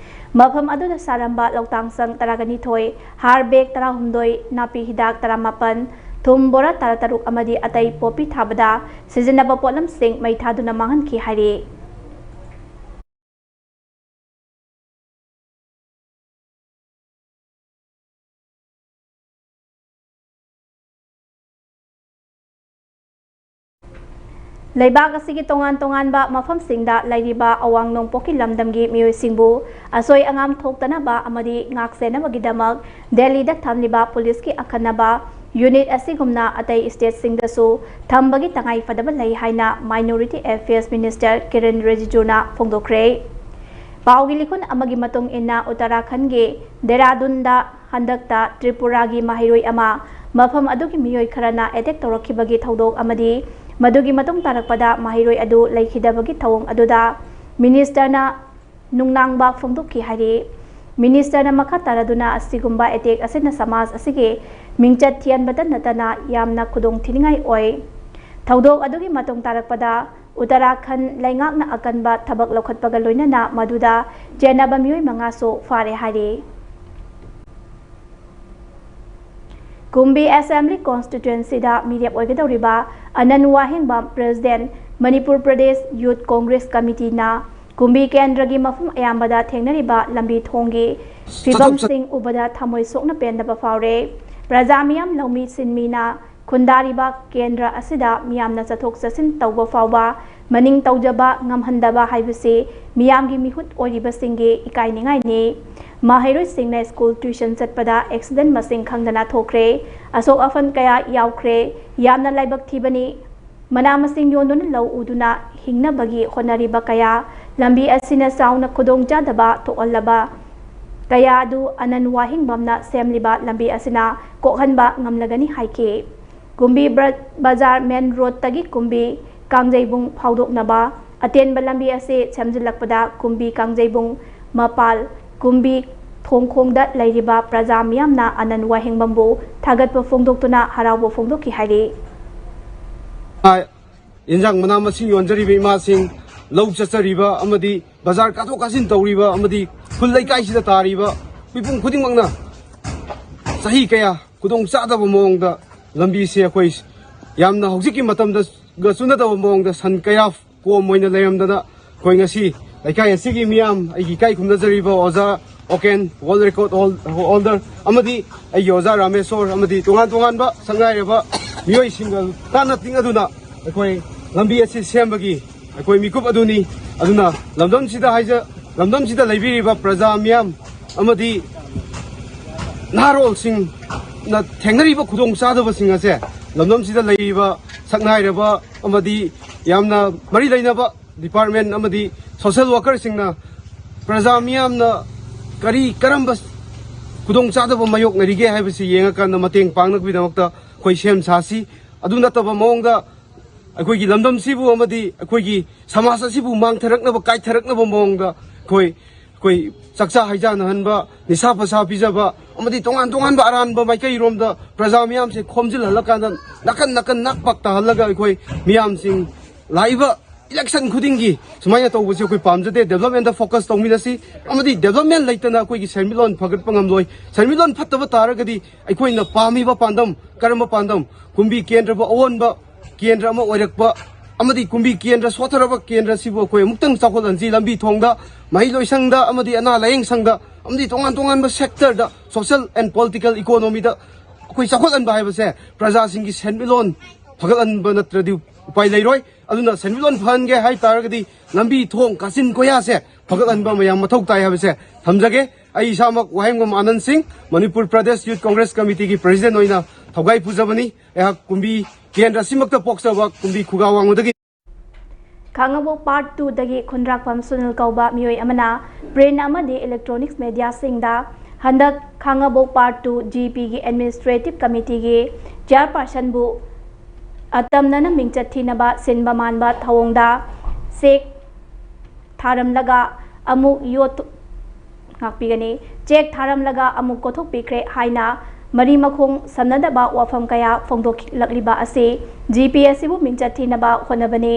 ꯃꯐꯝ ꯑꯗꯨꯗ ꯁꯥꯔꯝꯕ ꯂꯧꯇꯥꯡ ꯁꯪ ꯇꯔꯥꯒ ꯅꯤꯊꯣꯏ, ꯍꯥꯔ ꯕꯦꯒ ꯇꯔꯥꯍꯨꯝꯗꯣꯏ, ꯅꯥꯄꯤ ꯍꯤꯗꯥꯛ ꯇꯔꯥꯃꯥꯄꯟ, ꯊꯨꯝ ꯕꯣꯔꯥ ꯇꯔꯥꯇꯔꯨꯛ ꯑꯃꯗꯤ ꯑꯇꯩ ꯄꯣꯠꯄꯤ ꯊꯥꯕꯗ ꯁꯤꯖꯤꯟꯅꯕ ꯄꯣꯠꯂꯝꯁꯤꯡ ꯃꯩ ꯊꯥꯗꯨꯅ ꯃꯥꯡꯍꯟꯈꯤ ꯍꯥꯏꯔꯤ꯫ ꯂꯩꯕꯥꯛ ꯑꯁꯤꯒꯤ ꯇꯣꯉꯥꯟ ꯇꯣꯉꯥꯟꯕ ꯃꯐꯝꯁꯤꯡꯗ ꯂꯩꯔꯤꯕ ꯑꯋꯥꯡ ꯅꯣꯡꯄꯣꯛꯀꯤ ꯂꯝꯗꯝꯒꯤ ꯃꯤꯑꯣꯏꯁꯤꯡꯕꯨ ꯑꯁꯣꯏ ꯑꯉꯥꯝ ꯊꯣꯛꯇꯅꯕ ꯑꯃꯗꯤ ꯉꯥꯛꯁꯦꯟꯅꯕꯒꯤꯗꯃꯛ ꯗꯦꯜꯂꯤꯗ ꯊꯝꯂꯤꯕ ꯄꯨꯂꯤꯁꯀꯤ ꯑꯈꯟꯅꯕ ꯌꯨꯅꯤꯠ ꯑꯁꯤꯒꯨꯝꯅ ꯑꯇꯩ ꯁ꯭ꯇꯦꯠꯁꯤꯡꯗꯁꯨ ꯊꯝꯕꯒꯤ ꯇꯉꯥꯏ ꯐꯗꯕ ꯂꯩ ꯍꯥꯏꯅ ꯃꯥꯏꯅꯣꯔꯤꯇꯤ ꯑꯦꯐꯤꯌꯔꯁ ꯃꯤꯅꯤꯁꯇꯔ ꯀꯤꯔꯦꯟ ꯔꯤꯖꯤꯖꯨꯅ ꯐꯣꯡꯗꯣꯛꯈ꯭ꯔꯦ꯫ ꯄꯥꯎꯒꯤ ꯂꯤꯈꯨꯟ ꯑꯃꯒꯤ ꯃꯇꯨꯡ ꯏꯟꯅ, ꯎꯠꯇꯔꯥꯈꯟꯗꯒꯤ ꯗꯦꯔꯥꯗꯨꯟꯗ ꯍꯟꯗꯛꯇ ꯇ꯭ꯔꯤꯄꯨꯔꯥꯒꯤ ꯃꯍꯩꯔꯣꯏ ꯑꯃ ꯃꯐꯝ ꯑꯗꯨꯒꯤ ꯃꯤꯑꯣꯏ ꯈꯔꯅ ꯑꯦꯇꯦꯛ ꯇꯧꯔꯛꯈꯤꯕꯒꯤ ꯊꯧꯗꯣꯛ ꯑꯃꯗꯤ ꯃꯗꯨꯒꯤ ꯃꯇꯨꯡ ꯇꯥꯔꯛꯄꯗ ꯃꯍꯩꯔꯣꯏ ꯑꯗꯨ ꯂꯩꯈꯤꯗꯕꯒꯤ ꯊꯧꯑꯣꯡ ꯑꯗꯨꯗ ꯃꯤꯅꯤꯁꯇꯔꯅ ꯅꯨꯡꯅꯥꯡꯕ ꯐꯣꯡꯗꯣꯛꯈꯤ ꯍꯥꯏꯔꯤ꯫ ꯃꯤꯅꯤꯁꯇꯔꯅ ꯃꯈꯥ ꯇꯥꯔꯗꯨꯅ, ꯑꯁꯤꯒꯨꯝꯕ ꯑꯦꯇꯦꯛ ꯑꯁꯤꯅ ꯁꯃꯥꯖ ꯑꯁꯤꯒꯤ ꯃꯤꯡꯆꯠ ꯊꯤꯍꯟꯕꯇ ꯅꯠꯇꯅ ꯌꯥꯝꯅ ꯈꯨꯗꯣꯡ ꯊꯤꯅꯤꯡꯉꯥꯏ ꯑꯣꯏ꯫ ꯊꯧꯗꯣꯛ ꯑꯗꯨꯒꯤ ꯃꯇꯨꯡ ꯇꯥꯔꯛꯄꯗ ꯎꯠꯇꯔꯥꯈꯟꯗ ꯂꯩꯉꯥꯛꯅ ꯑꯀꯟꯕ ꯊꯕꯛ ꯂꯧꯈꯠꯄꯒ ꯂꯣꯏꯅꯅ ꯃꯗꯨꯗ ꯆꯦꯟꯅꯕ ꯃꯤꯑꯣꯏ ꯃꯉꯥꯁꯨ ꯐꯥꯔꯦ ꯍꯥꯏꯔꯤ꯫ ꯀꯨꯝꯕꯤ ꯑꯦꯁꯦꯝꯕ꯭ꯂꯤ ꯀꯣꯟꯁꯇꯤꯇ꯭ꯋꯦꯟꯁꯤꯗ ꯃꯤꯔꯦꯞ ꯑꯣꯏꯒꯗꯧꯔꯤꯕ ꯑꯅꯟ ꯋꯥꯍꯦꯡꯕꯝ, ꯄ꯭ꯔꯦꯁꯤꯗꯦꯟꯠ, ꯃꯅꯤꯄꯨꯔ ꯄ꯭ꯔꯗꯦꯁ ꯌꯨꯊ ꯀꯣꯡꯒ꯭ꯔꯦꯁ ꯀꯃꯤꯇꯤꯅ ꯀꯨꯝꯕꯤ ꯀꯦꯟꯗ꯭ꯔꯒꯤ ꯃꯐꯝ ꯑꯌꯥꯝꯕꯗ ꯊꯦꯡꯅꯔꯤꯕ ꯂꯝꯕꯤ ꯊꯣꯡꯒꯤ ꯐꯤꯕꯝꯁꯤꯡ ꯎꯕꯗ ꯊꯃꯣꯏ ꯁꯣꯛꯅ ꯄꯦꯟꯗꯕ ꯐꯥꯎꯔꯦ꯫ ꯄ꯭ꯔꯖꯥ ꯃꯤꯌꯥꯝ, ꯂꯧꯃꯤ ꯁꯤꯟꯃꯤꯅ ꯈꯨꯟꯗꯥꯔꯤꯕ ꯀꯦꯟꯗ꯭ꯔ ꯑꯁꯤꯗ ꯃꯤꯌꯥꯝꯅ ꯆꯠꯊꯣꯛ ꯆꯠꯁꯤꯟ ꯇꯧꯕ ꯐꯥꯎꯕ ꯃꯅꯤꯡ ꯇꯧꯖꯕ ꯉꯝꯍꯟꯗꯕ ꯍꯥꯏꯕꯁꯤ ꯃꯤꯌꯥꯝꯒꯤ ꯃꯤꯍꯨꯠ ꯑꯣꯏꯔꯤꯕꯁꯤꯡꯒꯤ ꯏꯀꯥꯏꯅꯤꯡꯉꯥꯏꯅꯤ꯫ ꯃꯍꯩꯔꯣꯏꯁꯤꯡꯅ ꯁ꯭ꯀꯨꯜ ꯇ꯭ꯌꯨꯁꯟ ꯆꯠꯄꯗ ꯑꯦꯛꯁꯤꯗꯦꯟꯠ ꯃꯁꯤꯡ ꯈꯪꯗꯅ ꯊꯣꯛꯈ꯭ꯔꯦ꯫ ꯑꯁꯣꯛ ꯑꯄꯟ ꯀꯌꯥ ꯌꯥꯎꯈ꯭ꯔꯦ꯫ ꯌꯥꯝꯅ ꯂꯥꯏꯕꯛ ꯊꯤꯕꯅꯤ꯫ ꯃꯅꯥ ꯃꯁꯤꯡ ꯌꯣꯟꯗꯨꯅ ꯂꯧ ꯎꯗꯨꯅ ꯍꯤꯡꯅꯕꯒꯤ ꯍꯣꯠꯅꯔꯤꯕ ꯀꯌꯥ, ꯂꯝꯕꯤ ꯑꯁꯤꯅ ꯆꯥꯎꯅ ꯈꯨꯗꯣꯡꯆꯥꯗꯕ ꯊꯣꯛꯍꯜꯂꯕ ꯀꯌꯥ ꯑꯗꯨ ꯑꯅꯟ ꯋꯥꯍꯦꯡꯕꯝꯅ ꯁꯦꯝꯂꯤꯕ ꯂꯝꯕꯤ ꯑꯁꯤꯅ ꯀꯣꯛꯍꯟꯕ ꯉꯝꯂꯒꯅꯤ ꯍꯥꯏꯈꯤ꯫ ꯀꯨꯝꯕꯤ ꯕ꯭ꯔ-, ꯕꯖꯥꯔ ꯃꯦꯟ ꯔꯣꯗꯇꯒꯤ ꯀꯨꯝꯕꯤ ꯀꯥꯡꯖꯩꯕꯨꯡ ꯐꯥꯎꯗꯣꯛꯅꯕ ꯑꯇꯦꯟꯕ ꯂꯝꯕꯤ ꯑꯁꯤ ꯁꯦꯝꯖꯤꯜꯂꯛꯄꯗ ꯀꯨꯝꯕꯤ ꯀꯥꯡꯖꯩꯕꯨꯡ ꯃꯄꯥꯜ ꯀꯨꯝꯕꯤ ꯊꯣꯡꯈꯣꯡꯗ ꯂꯩꯔꯤꯕ ꯄ꯭ꯔꯖꯥ ꯃꯤꯌꯥꯝꯅ ꯑꯅꯟ ꯋꯥꯍꯦꯡꯕꯝꯕꯨ ꯊꯥꯒꯠꯄ ꯐꯣꯡꯗꯣꯛꯇꯨꯅ ꯍꯔꯥꯎꯕ ꯐꯣꯡꯗꯣꯛꯈꯤ ꯍꯥꯏꯔꯤ꯫ ꯏꯟꯖꯥꯡ ꯃꯅꯥ ꯃꯁꯤꯡ ꯌꯣꯟꯖꯔꯤꯕ ꯏꯃꯥꯁꯤꯡ, ꯂꯧ ꯆꯠꯆꯔꯤꯕ ꯑꯃꯗꯤ ꯕꯖꯥꯔ ꯀꯥꯊꯣꯛ ꯀꯥꯁꯤꯟ ꯇꯧꯔꯤꯕ ꯑꯃꯗꯤ ꯈꯨꯜ ꯂꯩꯀꯥꯏꯁꯤꯗ ꯇꯥꯔꯤꯕ ꯃꯤꯄꯨꯝ ꯈꯨꯗꯤꯡꯃꯛꯅ ꯆꯍꯤ ꯀꯌꯥ ꯈꯨꯗꯣꯡ ꯆꯥꯗꯕ ꯃꯑꯣꯡꯗ ꯂꯝꯕꯤꯁꯦ ꯑꯩꯈꯣꯏ ꯌꯥꯝꯅ ꯍꯧꯖꯤꯛꯀꯤ ꯃꯇꯝꯗꯒ ꯆꯨꯅꯗꯕ ꯃꯑꯣꯡꯗ ꯁꯟ ꯀꯌꯥ ꯀꯣꯝ ꯑꯣꯏꯅ ꯂꯩꯔꯝꯗꯅ ꯑꯩꯈꯣꯏ ꯉꯁꯤ ꯂꯩꯀꯥꯏ ꯑꯁꯤꯒꯤ ꯃꯤꯌꯥꯝ, ꯑꯩꯒꯤ ꯏꯀꯥꯏ ꯈꯨꯝꯅꯖꯔꯤꯕ ꯑꯣꯖꯥ ꯑꯣꯀꯦꯟ, ꯋꯥꯔꯜ ꯔꯦꯀꯣꯔꯗ ꯍꯣꯜ-, ꯍꯣꯜꯗꯔ, ꯑꯃꯗꯤ ꯑꯩꯒꯤ ꯑꯣꯖꯥ ꯔꯥꯃꯦꯁꯣꯔ ꯑꯃꯗꯤ ꯇꯣꯉꯥꯟ ꯇꯣꯉꯥꯟꯕ ꯁꯛꯅꯥꯏꯔꯕ ꯃꯤꯑꯣꯏꯁꯤꯡꯒ ꯇꯥꯟꯅ ꯇꯤꯡꯅꯗꯨꯅ ꯑꯩꯈꯣꯏ ꯂꯝꯕꯤ ꯑꯁꯤ ꯁꯦꯝꯕꯒꯤ ꯑꯩꯈꯣꯏ ꯃꯤꯀꯨꯞ ꯑꯗꯨꯅꯤ꯫ ꯑꯗꯨꯅ ꯂꯝꯗꯝꯁꯤꯗ ꯍꯥꯏꯖ-, ꯂꯝꯗꯝꯁꯤꯗ ꯂꯩꯕꯤꯔꯤꯕ ꯄ꯭ꯔꯖꯥ ꯃꯤꯌꯥꯝ ꯑꯃꯗꯤ ꯅꯍꯥꯔꯣꯜꯁꯤꯡꯅ ꯊꯦꯡꯅꯔꯤꯕ ꯈꯨꯗꯣꯡꯆꯥꯗꯕꯁꯤꯡ ꯑꯁꯦ ꯂꯝꯗꯝꯁꯤꯗ ꯂꯩꯔꯤꯕ ꯁꯛꯅꯥꯏꯔꯕ ꯑꯃꯗꯤ ꯌꯥꯝꯅ ꯃꯔꯤ ꯂꯩꯅꯕ ꯗꯤꯄꯥꯔꯠꯃꯦꯟ ꯑꯃꯗꯤ ꯁꯣꯁꯦꯜ ꯋꯥꯀꯔꯁꯤꯡꯅ ꯄ꯭ꯔꯖꯥ ꯃꯤꯌꯥꯝꯅ ꯀꯔꯤ ꯀꯔꯝꯕ ꯈꯨꯗꯣꯡꯆꯥꯗꯕ ꯃꯥꯌꯣꯛꯅꯔꯤꯒꯦ ꯍꯥꯏꯕꯁꯤ ꯌꯦꯡꯉꯀꯥꯟꯗ ꯃꯇꯦꯡ ꯄꯥꯡꯅꯕꯒꯤꯗꯃꯛꯇ ꯑꯩꯈꯣꯏ ꯁꯦꯝ ꯁꯥꯁꯤ꯫ ꯑꯗꯨ ꯅꯠꯇꯕ ꯃꯑꯣꯡꯗ ꯑꯩꯈꯣꯏꯒꯤ ꯂꯝꯗꯝꯁꯤꯕꯨ ꯑꯃꯗꯤ ꯑꯩꯈꯣꯏꯒꯤ ꯁꯃꯥꯖ ꯑꯁꯤꯕꯨ ꯃꯥꯡꯊꯔꯛꯅꯕ, ꯀꯥꯏꯊꯔꯛꯅꯕ ꯃꯑꯣꯡꯗ ꯑꯩꯈꯣꯏ, ꯑꯩꯈꯣꯏ ꯆꯥꯛꯆꯥ ꯍꯩꯖꯥꯟꯅꯍꯟꯕ, ꯅꯤꯁꯥ ꯄꯁꯥ ꯄꯤꯖꯕ ꯑꯃꯗꯤ ꯇꯣꯉꯥꯟ ꯇꯣꯉꯥꯟꯕ ꯑꯔꯥꯟꯕ ꯃꯥꯏꯀꯩꯔꯣꯝꯗ ꯄ꯭ꯔꯖꯥ ꯃꯤꯌꯥꯝꯁꯦ ꯈꯣꯝꯖꯤꯜꯍꯜꯂꯀꯥꯟꯗ ꯅꯥꯀꯟ ꯅꯥꯀꯟ ꯅꯥꯛ ꯄꯥꯛ ꯇꯥꯍꯜꯂꯒ ꯑꯩꯈꯣꯏ ꯃꯤꯌꯥꯝꯁꯤꯡ ꯂꯥꯛꯏꯕ ꯏꯂꯦꯛꯁꯟ ꯈꯨꯗꯤꯡꯒꯤ ꯁꯨꯃꯥꯏꯅ ꯇꯧꯕꯁꯦ ꯑꯩꯈꯣꯏ ꯄꯥꯝꯖꯗꯦ꯫ ꯗꯦꯕꯂꯞꯃꯦꯟꯗ ꯐꯣꯀꯁ ꯇꯧꯃꯤꯟꯅꯁꯤ, ꯑꯃꯗꯤ ꯗꯦꯕꯂꯞꯃꯦꯟ ꯂꯩꯇꯅ ꯑꯩꯈꯣꯏꯒꯤ ꯁꯦꯟꯃꯤꯠꯂꯣꯟ ꯐꯒꯠꯄ ꯉꯝꯂꯣꯏ꯫ ꯁꯦꯟꯃꯤꯠꯂꯣꯟ ꯐꯠꯇꯕ ꯇꯥꯔꯒꯗꯤ ꯑꯩꯈꯣꯏꯅ ꯄꯥꯝꯃꯤꯕ ꯄꯥꯟꯗꯝ, ꯀꯔꯝꯕ ꯄꯥꯟꯗꯝ? ꯀꯨꯝꯕꯤ ꯀꯦꯟꯗ꯭ꯔꯕꯨ ꯑꯑꯣꯟꯕ ꯀꯦꯟꯗ꯭ꯔ ꯑꯃ ꯑꯣꯏꯔꯛꯄ ꯑꯃꯗꯤ ꯀꯨꯝꯕꯤ ꯀꯦꯟꯗ꯭ꯔ ꯁꯣꯠꯊꯔꯕ ꯀꯦꯟꯗ꯭ꯔ ꯑꯁꯤꯕꯨ ꯑꯩꯈꯣꯏ ꯑꯃꯨꯛꯇꯪ ꯆꯥꯎꯈꯠꯍꯟꯁꯤ꯫ ꯂꯝꯕꯤ ꯊꯣꯡꯗ, ꯃꯍꯩ ꯂꯣꯏꯁꯪꯗ ꯑꯃꯗꯤ ꯑꯅꯥ ꯂꯥꯌꯦꯡ ꯁꯪꯗ ꯑꯃꯗꯤ ꯇꯣꯉꯥꯟ ꯇꯣꯉꯥꯟꯕ ꯁꯦꯛꯇꯔꯗ, ꯁꯣꯁꯦꯜ ꯑꯦꯟ ꯄꯣꯂꯤꯇꯤꯀꯦꯜ ꯏꯀꯣꯅꯣꯃꯤꯗ ꯑꯩꯈꯣꯏ ꯆꯥꯎꯈꯠꯍꯟꯕ ꯍꯥꯏꯕꯁꯦ ꯄ꯭ꯔꯖꯥꯁꯤꯡꯒꯤ ꯁꯦꯟꯃꯤꯠꯂꯣꯟ ꯐꯒꯠꯍꯟꯕ ꯅꯠꯇ꯭ꯔꯗꯤ ꯎꯄꯥꯏ ꯂꯩꯔꯣꯏ꯫ ꯑꯗꯨꯅ ꯁꯦꯟꯃꯤꯠꯂꯣꯟ ꯐꯍꯟꯒꯦ ꯍꯥꯏ ꯇꯥꯔꯒꯗꯤ ꯂꯝꯕꯤ ꯊꯣꯡ, ꯀꯥꯆꯤꯟ ꯀꯣꯌꯥꯁꯦ ꯐꯒꯠꯍꯟꯕ ꯃꯌꯥꯝ ꯃꯊꯧ ꯇꯥꯏ ꯍꯥꯏꯕꯁꯦ ꯊꯝꯖꯒꯦ꯫ ꯑꯩ ꯏꯁꯥꯃꯛ ꯋꯥꯍꯦꯡꯕꯝ ꯑꯥꯅꯟ ꯁꯤꯡ, ꯃꯅꯤꯄꯨꯔ ꯄ꯭ꯔꯗꯦꯁ ꯌꯨꯠ ꯀꯣꯡꯒ꯭ꯔꯦꯁ ꯀꯃꯤꯇꯤꯒꯤ ꯄ꯭ꯔꯦꯁꯤꯗꯦꯟ ꯑꯣꯏꯅ ꯊꯧꯒꯥꯏ ꯄꯨꯖꯕꯅꯤ꯫ ꯑꯩꯍꯥꯛ ꯀꯨꯝꯕꯤ ꯀꯦꯟꯗ꯭ꯔ ꯑꯁꯤꯃꯛꯇ ꯄꯣꯛꯆꯕ ꯀꯨꯝꯕꯤ ꯈꯨꯒꯥ ꯋꯥꯡꯃꯗꯒꯤ꯫ ꯈꯥꯉꯕꯣꯛ ꯄꯥꯔꯠ ꯇꯨꯗꯒꯤ ꯈꯨꯟꯗ꯭ꯔꯥꯛꯄꯝ ꯁꯨꯅꯤꯜ ꯀꯧꯕ ꯃꯤꯑꯣꯏ ꯑꯃꯅ ꯄ꯭ꯔꯤꯟ ꯑꯃꯗꯤ ꯏꯂꯦꯛꯇ꯭ꯔꯣꯅꯤꯛꯁ ꯃꯦꯗꯤꯌꯥꯁꯤꯡꯗ ꯍꯟꯗꯛ ꯈꯥꯉꯕꯣꯛ ꯄꯥꯔꯠ ꯇꯨ ꯖꯤ ꯄꯤꯒꯤ ꯑꯦꯗꯃꯤꯅꯤꯁꯇ꯭ꯔꯦꯇꯤꯚ ꯀꯃꯤꯇꯤꯒꯤ ꯆꯤꯌꯥꯔꯄꯥꯔꯁꯟꯕꯨ ꯑꯇꯝꯅꯅ ꯃꯤꯡꯆꯠ ꯊꯤꯅꯕ ꯁꯤꯟꯕ ꯃꯥꯟꯕ ꯊꯧꯑꯣꯡꯗ ꯆꯦꯛ ꯊꯥꯔꯝꯂꯒ ꯑꯃꯨꯛ ꯌꯣꯠ-, ꯉꯥꯛꯄꯤꯒꯅꯤ꯫ ꯆꯦꯛ ꯊꯥꯔꯝꯂꯒ ꯑꯃꯨꯛ ꯀꯣꯊꯣꯛꯄꯤꯈ꯭ꯔꯦ ꯍꯥꯏꯅ ꯃꯔꯤ ꯃꯈꯣꯡ ꯁꯝꯅꯗꯕ ꯋꯥꯐꯝ ꯀꯌꯥ ꯐꯣꯡꯗꯣꯛꯂꯛꯂꯤꯕ ꯑꯁꯤ ꯖꯤ ꯄꯤ ꯑꯁꯤꯕꯨ ꯃꯤꯡꯆꯠ ꯊꯤꯅꯕ ꯍꯣꯠꯅꯕꯅꯤ꯫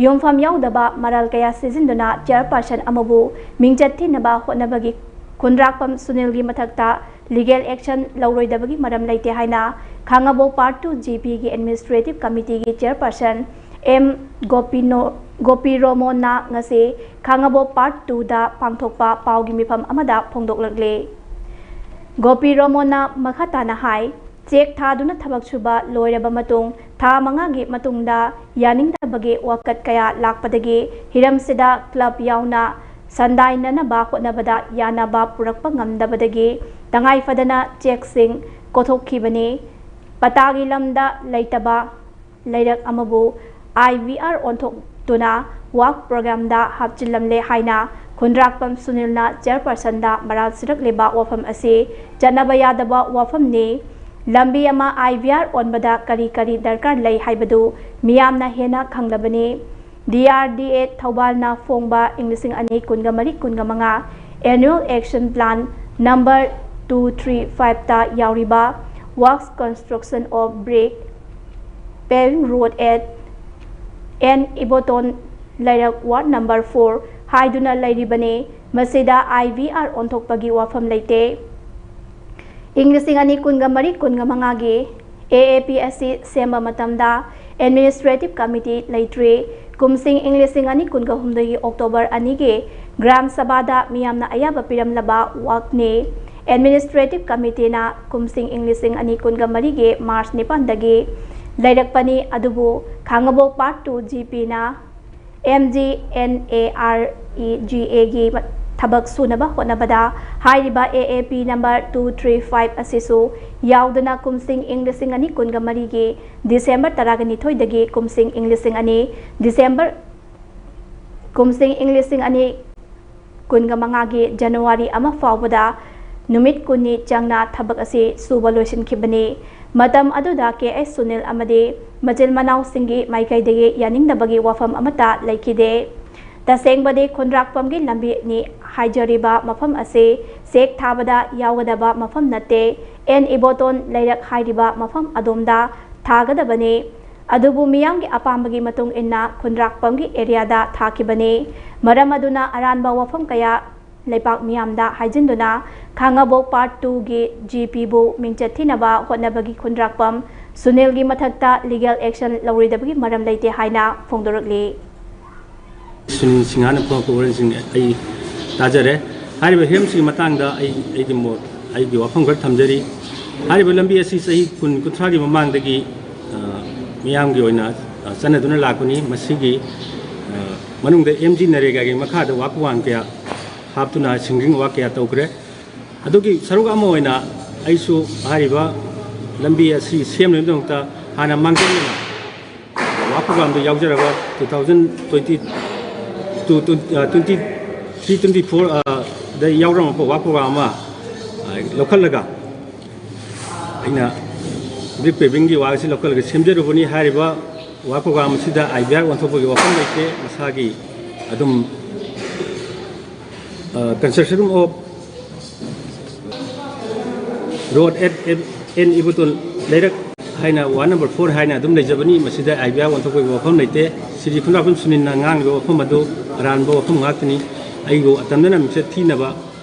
ꯌꯨꯝꯐꯝ ꯌꯥꯎꯗꯕ ꯃꯔꯥꯜ ꯀꯌꯥ ꯁꯤꯖꯤꯟꯗꯨꯅ ꯆꯤꯌꯔꯄꯔꯁꯟ ꯑꯃꯕꯨ ꯃꯤꯡꯆꯠ ꯊꯤꯅꯕ ꯍꯣꯠꯅꯕꯒꯤ ꯈꯨꯟꯗ꯭ꯔꯥꯛꯄꯝ ꯁꯨꯅꯤꯜꯒꯤ ꯃꯊꯛꯇ ꯂꯤꯒꯦꯜ ꯑꯦꯛꯁꯟ ꯂꯧꯔꯣꯏꯗꯕꯒꯤ ꯃꯔꯝ ꯂꯩꯇꯦ ꯍꯥꯏꯅ ꯈꯥꯉꯕꯣꯛ ꯄꯥꯔꯠ ꯇꯨ ꯖꯤ ꯄꯤꯒꯤ ꯑꯦꯗꯃꯤꯅꯤꯁꯇ꯭ꯔꯦꯇꯤꯚ ꯀꯃꯤꯇꯤꯒꯤ ꯆꯤꯌꯔꯄꯔꯁꯟ ꯑꯦꯝ ꯒꯣꯄꯤꯅꯣ ꯒꯣꯄꯤꯔꯣꯃꯣꯟꯅ ꯉꯁꯤ ꯈꯥꯉꯕꯣꯛ ꯄꯥꯔꯠ ꯇꯨꯗ ꯄꯥꯡꯊꯣꯛꯄ ꯄꯥꯎꯒꯤ ꯃꯤꯐꯝ ꯑꯃꯗ ꯐꯣꯡꯗꯣꯛꯂꯛꯂꯤ꯫ ꯒꯣꯄꯤꯔꯣꯃꯣꯟꯅ ꯃꯈꯥ ꯇꯥꯅ ꯍꯥꯏ, ꯆꯦꯛ ꯊꯥꯗꯨꯅ ꯊꯕꯛ ꯁꯨꯕ ꯂꯣꯏꯔꯕ ꯃꯇꯨꯡ ꯊꯥ ꯃꯉꯥꯒꯤ ꯃꯇꯨꯡꯗ ꯌꯥꯅꯤꯡꯗꯕꯒꯤ ꯋꯥꯀꯠ ꯀꯌꯥ ꯂꯥꯛꯄꯗꯒꯤ ꯍꯤꯔꯝꯁꯤꯗ ꯀ꯭ꯂꯕ ꯌꯥꯎꯅ ꯁꯟꯗꯥꯏꯅꯅꯕ ꯍꯣꯠꯅꯕꯗ ꯌꯥꯅꯕ ꯄꯨꯔꯛꯄ ꯉꯝꯗꯕꯗꯒꯤ ꯇꯉꯥꯏ ꯐꯗꯅ ꯆꯦꯛꯁꯤꯡ ꯀꯣꯊꯣꯛꯈꯤꯕꯅꯤ꯫ ꯄꯇꯥꯒꯤ ꯂꯝꯗ ꯂꯩꯇꯕ ꯂꯩꯔꯛ ꯑꯃꯕꯨ ꯑꯥꯏ ꯚꯤ ꯑꯥꯔ ꯑꯣꯟꯊꯣꯛꯇꯨꯅ ꯋꯥꯛ ꯄ꯭ꯔꯣꯒ꯭ꯔꯥꯝꯗ ꯍꯥꯞꯆꯤꯜꯂꯝꯂꯦ ꯍꯥꯏꯅ ꯈꯨꯟꯗ꯭ꯔꯥꯛꯄꯝ ꯁꯨꯅꯤꯜꯅ ꯆꯤꯌꯔꯄꯔꯁꯟꯗ ꯃꯔꯥꯜ ꯁꯤꯔꯛꯂꯤꯕ ꯋꯥꯐꯝ ꯑꯁꯤ ꯆꯠꯅꯕ ꯌꯥꯗꯕ ꯋꯥꯐꯝꯅꯤ꯫ ꯂꯝꯕꯤ ꯑꯃ ꯑꯥꯏ ꯚꯤ ꯑꯥꯔ ꯑꯣꯟꯕꯗ ꯀꯔꯤ ꯀꯔꯤ ꯗꯔꯀꯥꯔ ꯂꯩ ꯍꯥꯏꯕꯗꯨ ꯃꯤꯌꯥꯝꯅ ꯍꯦꯟꯅ ꯈꯪꯂꯕꯅꯤ꯫ ꯗꯤ ꯑꯥꯔ ꯗꯤ ꯑꯦ ꯊꯧꯕꯥꯜꯅ ꯐꯣꯡꯕ ꯏꯪ ꯂꯤꯁꯤꯡ ꯑꯅꯤ ꯀꯨꯟꯒ ꯃꯔꯤ ꯀꯨꯟꯒ ꯃꯉꯥ Annual Action Plan number two three five ꯇ ꯌꯥꯎꯔꯤꯕ Works Construction of Brick Paving Road at N Iboton ꯂꯩꯔꯛ ꯋꯥꯔꯗ ꯅꯝꯕꯔ ꯐꯣꯔ ꯍꯥꯏꯗꯨꯅ ꯂꯩꯔꯤꯕꯅꯤ꯫ ꯃꯁꯤꯗ ꯑꯥꯏ ꯚꯤ ꯑꯥꯔ ꯑꯣꯟꯊꯣꯛꯄꯒꯤ ꯋꯥꯐꯝ ꯂꯩꯇꯦ꯫ ꯏꯪ ꯂꯤꯁꯤꯡ ꯑꯅꯤ ꯀꯨꯟꯒ ꯃꯔꯤ ꯀꯨꯟꯒ ꯃꯉꯥꯒꯤ ꯑꯦ ꯑꯦ ꯄꯤ ꯑꯁꯤ ꯁꯦꯝꯕ ꯃꯇꯝꯗ ꯑꯦꯗꯃꯤꯅꯤꯁꯇ꯭ꯔꯦꯇꯤꯚ ꯀꯃꯤꯇꯤ ꯂꯩꯇ꯭ꯔꯤ꯫ ꯀꯨꯝꯁꯤꯡ ꯏꯪ ꯂꯤꯁꯤꯡ ꯑꯅꯤ ꯀꯨꯟꯒ ꯍꯨꯝꯗꯣꯏꯒꯤ ꯑꯣꯛꯇꯣꯕꯔ ꯑꯅꯤꯒꯤ ꯒ꯭ꯔꯥꯝ ꯁꯚꯥꯗ ꯃꯤꯌꯥꯝꯅ ꯑꯌꯥꯕ ꯄꯤꯔꯝꯂꯕ ꯋꯥꯛꯅꯤ꯫ ꯑꯦꯗꯃꯤꯅꯤꯁꯇ꯭ꯔꯦꯇꯤꯚ ꯀꯃꯤꯇꯤꯅ ꯀꯨꯝꯁꯤꯡ ꯏꯪ ꯂꯤꯁꯤꯡ ꯑꯅꯤ ꯀꯨꯟꯒ ꯃꯔꯤꯒꯤ ꯃꯥꯔꯆ ꯅꯤꯄꯥꯟꯗꯒꯤ ꯂꯩꯔꯛꯄꯅꯤ, ꯑꯗꯨꯕꯨ ꯈꯥꯉꯕꯣꯛ ꯄꯥꯔꯠ ꯇꯨ ꯖꯤ ꯄꯤꯅ M G N A R E G ꯑꯦꯒꯤ ꯊꯕꯛ ꯁꯨꯅꯕ ꯍꯣꯠꯅꯕꯗ ꯍꯥꯏꯔꯤꯕ A A P number two three five ꯑꯁꯤꯁꯨ ꯌꯥꯎꯗꯅ ꯀꯨꯝꯁꯤꯡ ꯏꯪ ꯂꯤꯁꯤꯡ ꯑꯅꯤ ꯀꯨꯟꯒ ꯃꯔꯤꯒꯤ ꯗꯤꯁꯦꯝꯕꯔ ꯇꯔꯥꯒ ꯅꯤꯊꯣꯏꯗꯒꯤ ꯀꯨꯝꯁꯤꯡ ꯏꯪ ꯂꯤꯁꯤꯡ ꯑꯅꯤ ꯗꯤꯁꯦꯝꯕꯔ ꯀꯨꯝꯁꯤꯡ ꯏꯪ ꯂꯤꯁꯤꯡ ꯑꯅꯤ ꯀꯨꯟꯒ ꯃꯉꯥꯒꯤ ꯖꯅꯋꯥꯔꯤ ꯑꯃ ꯐꯥꯎꯕꯗ ꯅꯨꯃꯤꯠ ꯀꯨꯟꯅꯤ ꯆꯪꯅ ꯊꯕꯛ ꯑꯁꯤ ꯁꯨꯕ ꯂꯣꯏꯁꯤꯟꯈꯤꯕꯅꯤ꯫ ꯃꯇꯝ ꯑꯗꯨꯗ ꯀꯦ ꯑꯩꯆ ꯁꯨꯅꯤꯜ ꯑꯃꯗꯤ ꯃꯆꯤꯟ ꯃꯅꯥꯎꯁꯤꯡꯒꯤ ꯃꯥꯏꯀꯩꯗꯒꯤ ꯌꯥꯅꯤꯡꯗꯕꯒꯤ ꯋꯥꯐꯝ ꯑꯃꯠꯇ ꯂꯩꯈꯤꯗꯦ꯫ ꯇꯁꯦꯡꯕꯗꯤ ꯈꯨꯟꯗ꯭ꯔꯥꯛꯄꯝꯒꯤ ꯂꯝꯕꯤꯅꯤ ꯍꯥꯏꯖꯔꯤꯕ ꯃꯐꯝ ꯑꯁꯤ ꯁꯦꯛ ꯊꯥꯕꯗ ꯌꯥꯎꯒꯗꯕ ꯃꯐꯝ ꯅꯠꯇꯦ꯫ ꯑꯦꯟ ꯏꯕꯣꯇꯣꯟ ꯂꯩꯔꯛ ꯍꯥꯏꯔꯤꯕ ꯃꯐꯝ ꯑꯗꯣꯝꯗ ꯊꯥꯒꯗꯕꯅꯤ꯫ ꯑꯗꯨꯕꯨ ꯃꯤꯌꯥꯝꯒꯤ ꯑꯄꯥꯝꯕꯒꯤ ꯃꯇꯨꯡ ꯏꯟꯅ ꯈꯨꯟꯗ꯭ꯔꯥꯛꯄꯝꯒꯤ ꯑꯦꯔꯤꯌꯥꯗ ꯊꯥꯈꯤꯕꯅꯤ꯫ ꯃꯔꯝ ꯑꯗꯨꯅ ꯑꯔꯥꯟꯕ ꯋꯥꯐꯝ ꯀꯌꯥ ꯂꯩꯄꯥꯛ ꯃꯤꯌꯥꯝꯗ ꯍꯥꯏꯖꯤꯟꯗꯨꯅ ꯈꯥꯉꯕꯣꯛ ꯄꯥꯔꯠ ꯇꯨꯒꯤ ꯖꯤ ꯄꯤꯕꯨ ꯃꯤꯡꯆꯠ ꯊꯤꯅꯕ ꯍꯣꯠꯅꯕꯒꯤ ꯈꯨꯟꯗ꯭ꯔꯥꯛꯄꯝ ꯁꯨꯅꯤꯜꯒꯤ ꯃꯊꯛꯇ ꯂꯤꯒꯦꯜ ꯑꯦꯛꯁꯟ ꯂꯧꯔꯣꯏꯗꯕꯒꯤ ꯃꯔꯝ ꯂꯩꯇꯦ ꯍꯥꯏꯅ ꯐꯣꯡꯗꯣꯔꯛꯂꯤ꯫ ꯁꯨꯅꯤꯜ ꯁꯤꯡꯍꯥꯅ ꯐꯣꯡꯗꯣꯛꯄ ꯋꯥꯔꯦꯟꯁꯤꯡ ꯑꯩ ꯇꯥꯖꯔꯦ꯫ ꯍꯥꯏꯔꯤꯕ ꯍꯤꯔꯝꯁꯤꯒꯤ ꯃꯇꯥꯡꯗ ꯑꯩ ꯑꯩꯒꯤ ꯃꯣꯠ, ꯑꯩꯒꯤ ꯋꯥꯐꯝ ꯈꯔ ꯊꯝꯖꯔꯤ꯫ ꯍꯥꯏꯔꯤꯕ ꯂꯝꯕꯤ ꯑꯁꯤ ꯆꯍꯤ ꯀꯨꯟ, ꯀꯨꯟꯊ꯭ꯔꯥꯒꯤ ꯃꯃꯥꯡꯗꯒꯤ, ꯑ, ꯃꯤꯌꯥꯝꯒꯤ ꯑꯣꯏꯅ, ꯑ, ꯆꯠꯅꯗꯨꯅ ꯂꯥꯛꯄꯅꯤ꯫ ꯃꯁꯤꯒꯤ, ꯑ, ꯃꯅꯨꯡꯗ ꯑꯦꯝ ꯖꯤ ꯅꯔꯦꯒꯥꯒꯤ ꯃꯈꯥꯗ ꯋꯥ ꯄ꯭ꯔꯣꯒ꯭ꯔꯥꯝ ꯀꯌꯥ ꯍꯥꯞꯇꯨꯅ ꯁꯤꯡꯒꯤꯡ ꯋꯥꯛ ꯀꯌꯥ ꯇꯧꯈ꯭ꯔꯦ꯫ ꯑꯗꯨꯒꯤ ꯁꯔꯨꯛ ꯑꯃ ꯑꯣꯏꯅ ꯑꯩꯁꯨ ꯍꯥꯏꯔꯤꯕ ꯂꯝꯕꯤ ꯑꯁꯤ ꯁꯦꯝꯅꯕꯒꯤꯗꯃꯛꯇ ꯍꯥꯟꯅ ꯃꯥꯡꯖꯧꯅꯅ ꯋꯥ ꯄ꯭ꯔꯣꯒ꯭ꯔꯥꯝꯗ ꯌꯥꯎꯖꯔꯒ two thousand twenty two, twenty three, twenty four, ꯑ, ꯗ ꯌꯥꯎꯔꯝꯃꯛꯄ ꯋꯥ ꯄ꯭ꯔꯣꯒ꯭ꯔꯥꯝ ꯑꯃ, ꯑ, ꯂꯧꯈꯠꯂꯒ ꯑꯩꯅ ꯕ꯭ꯔꯤꯛ ꯄꯦꯚꯤꯡꯒꯤ ꯋꯥ ꯑꯁꯤ ꯂꯧꯈꯠꯂꯒ ꯁꯦꯝꯖꯔꯨꯕꯅꯤ꯫ ꯍꯥꯏꯔꯤꯕ ꯋꯥ ꯄ꯭ꯔꯣꯒ꯭ꯔꯥꯝ ꯑꯁꯤꯗ ꯑꯥꯏ ꯕꯤ ꯑꯥꯔ ꯑꯣꯟꯊꯣꯛꯄꯒꯤ ꯋꯥꯐꯝ ꯂꯩꯇꯦ꯫ ꯃꯁꯥꯒꯤ ꯑꯗꯨꯝ, ꯑ, construction of road at N Ibuton ꯂꯩꯔꯛ ꯍꯥꯏꯅ ꯋꯥꯔꯗ ꯅꯝꯕꯔ ꯐꯣꯔ ꯍꯥꯏꯅ ꯑꯗꯨꯝ ꯂꯩꯖꯕꯅꯤ꯫ ꯃꯁꯤꯗ ꯑꯥꯏ ꯕꯤ ꯑꯥꯔ ꯑꯣꯟꯊꯣꯛꯄꯒꯤ ꯋꯥꯐꯝ ꯂꯩꯇꯦ꯫ ꯁ꯭ꯔꯤ ꯈꯨꯟꯗ꯭ꯔꯥꯛꯄꯝ ꯁꯨꯅꯤꯜꯅ ꯉꯥꯡꯂꯤꯕ ꯋꯥꯐꯝ ꯑꯗꯨ ꯑꯔꯥꯟꯕ ꯋꯥꯐꯝ ꯉꯥꯛꯇꯅꯤ꯫ ꯑꯩꯕꯨ ꯑꯇꯝꯅꯅ ꯃꯤꯡꯆꯠ ꯊꯤꯅꯕ,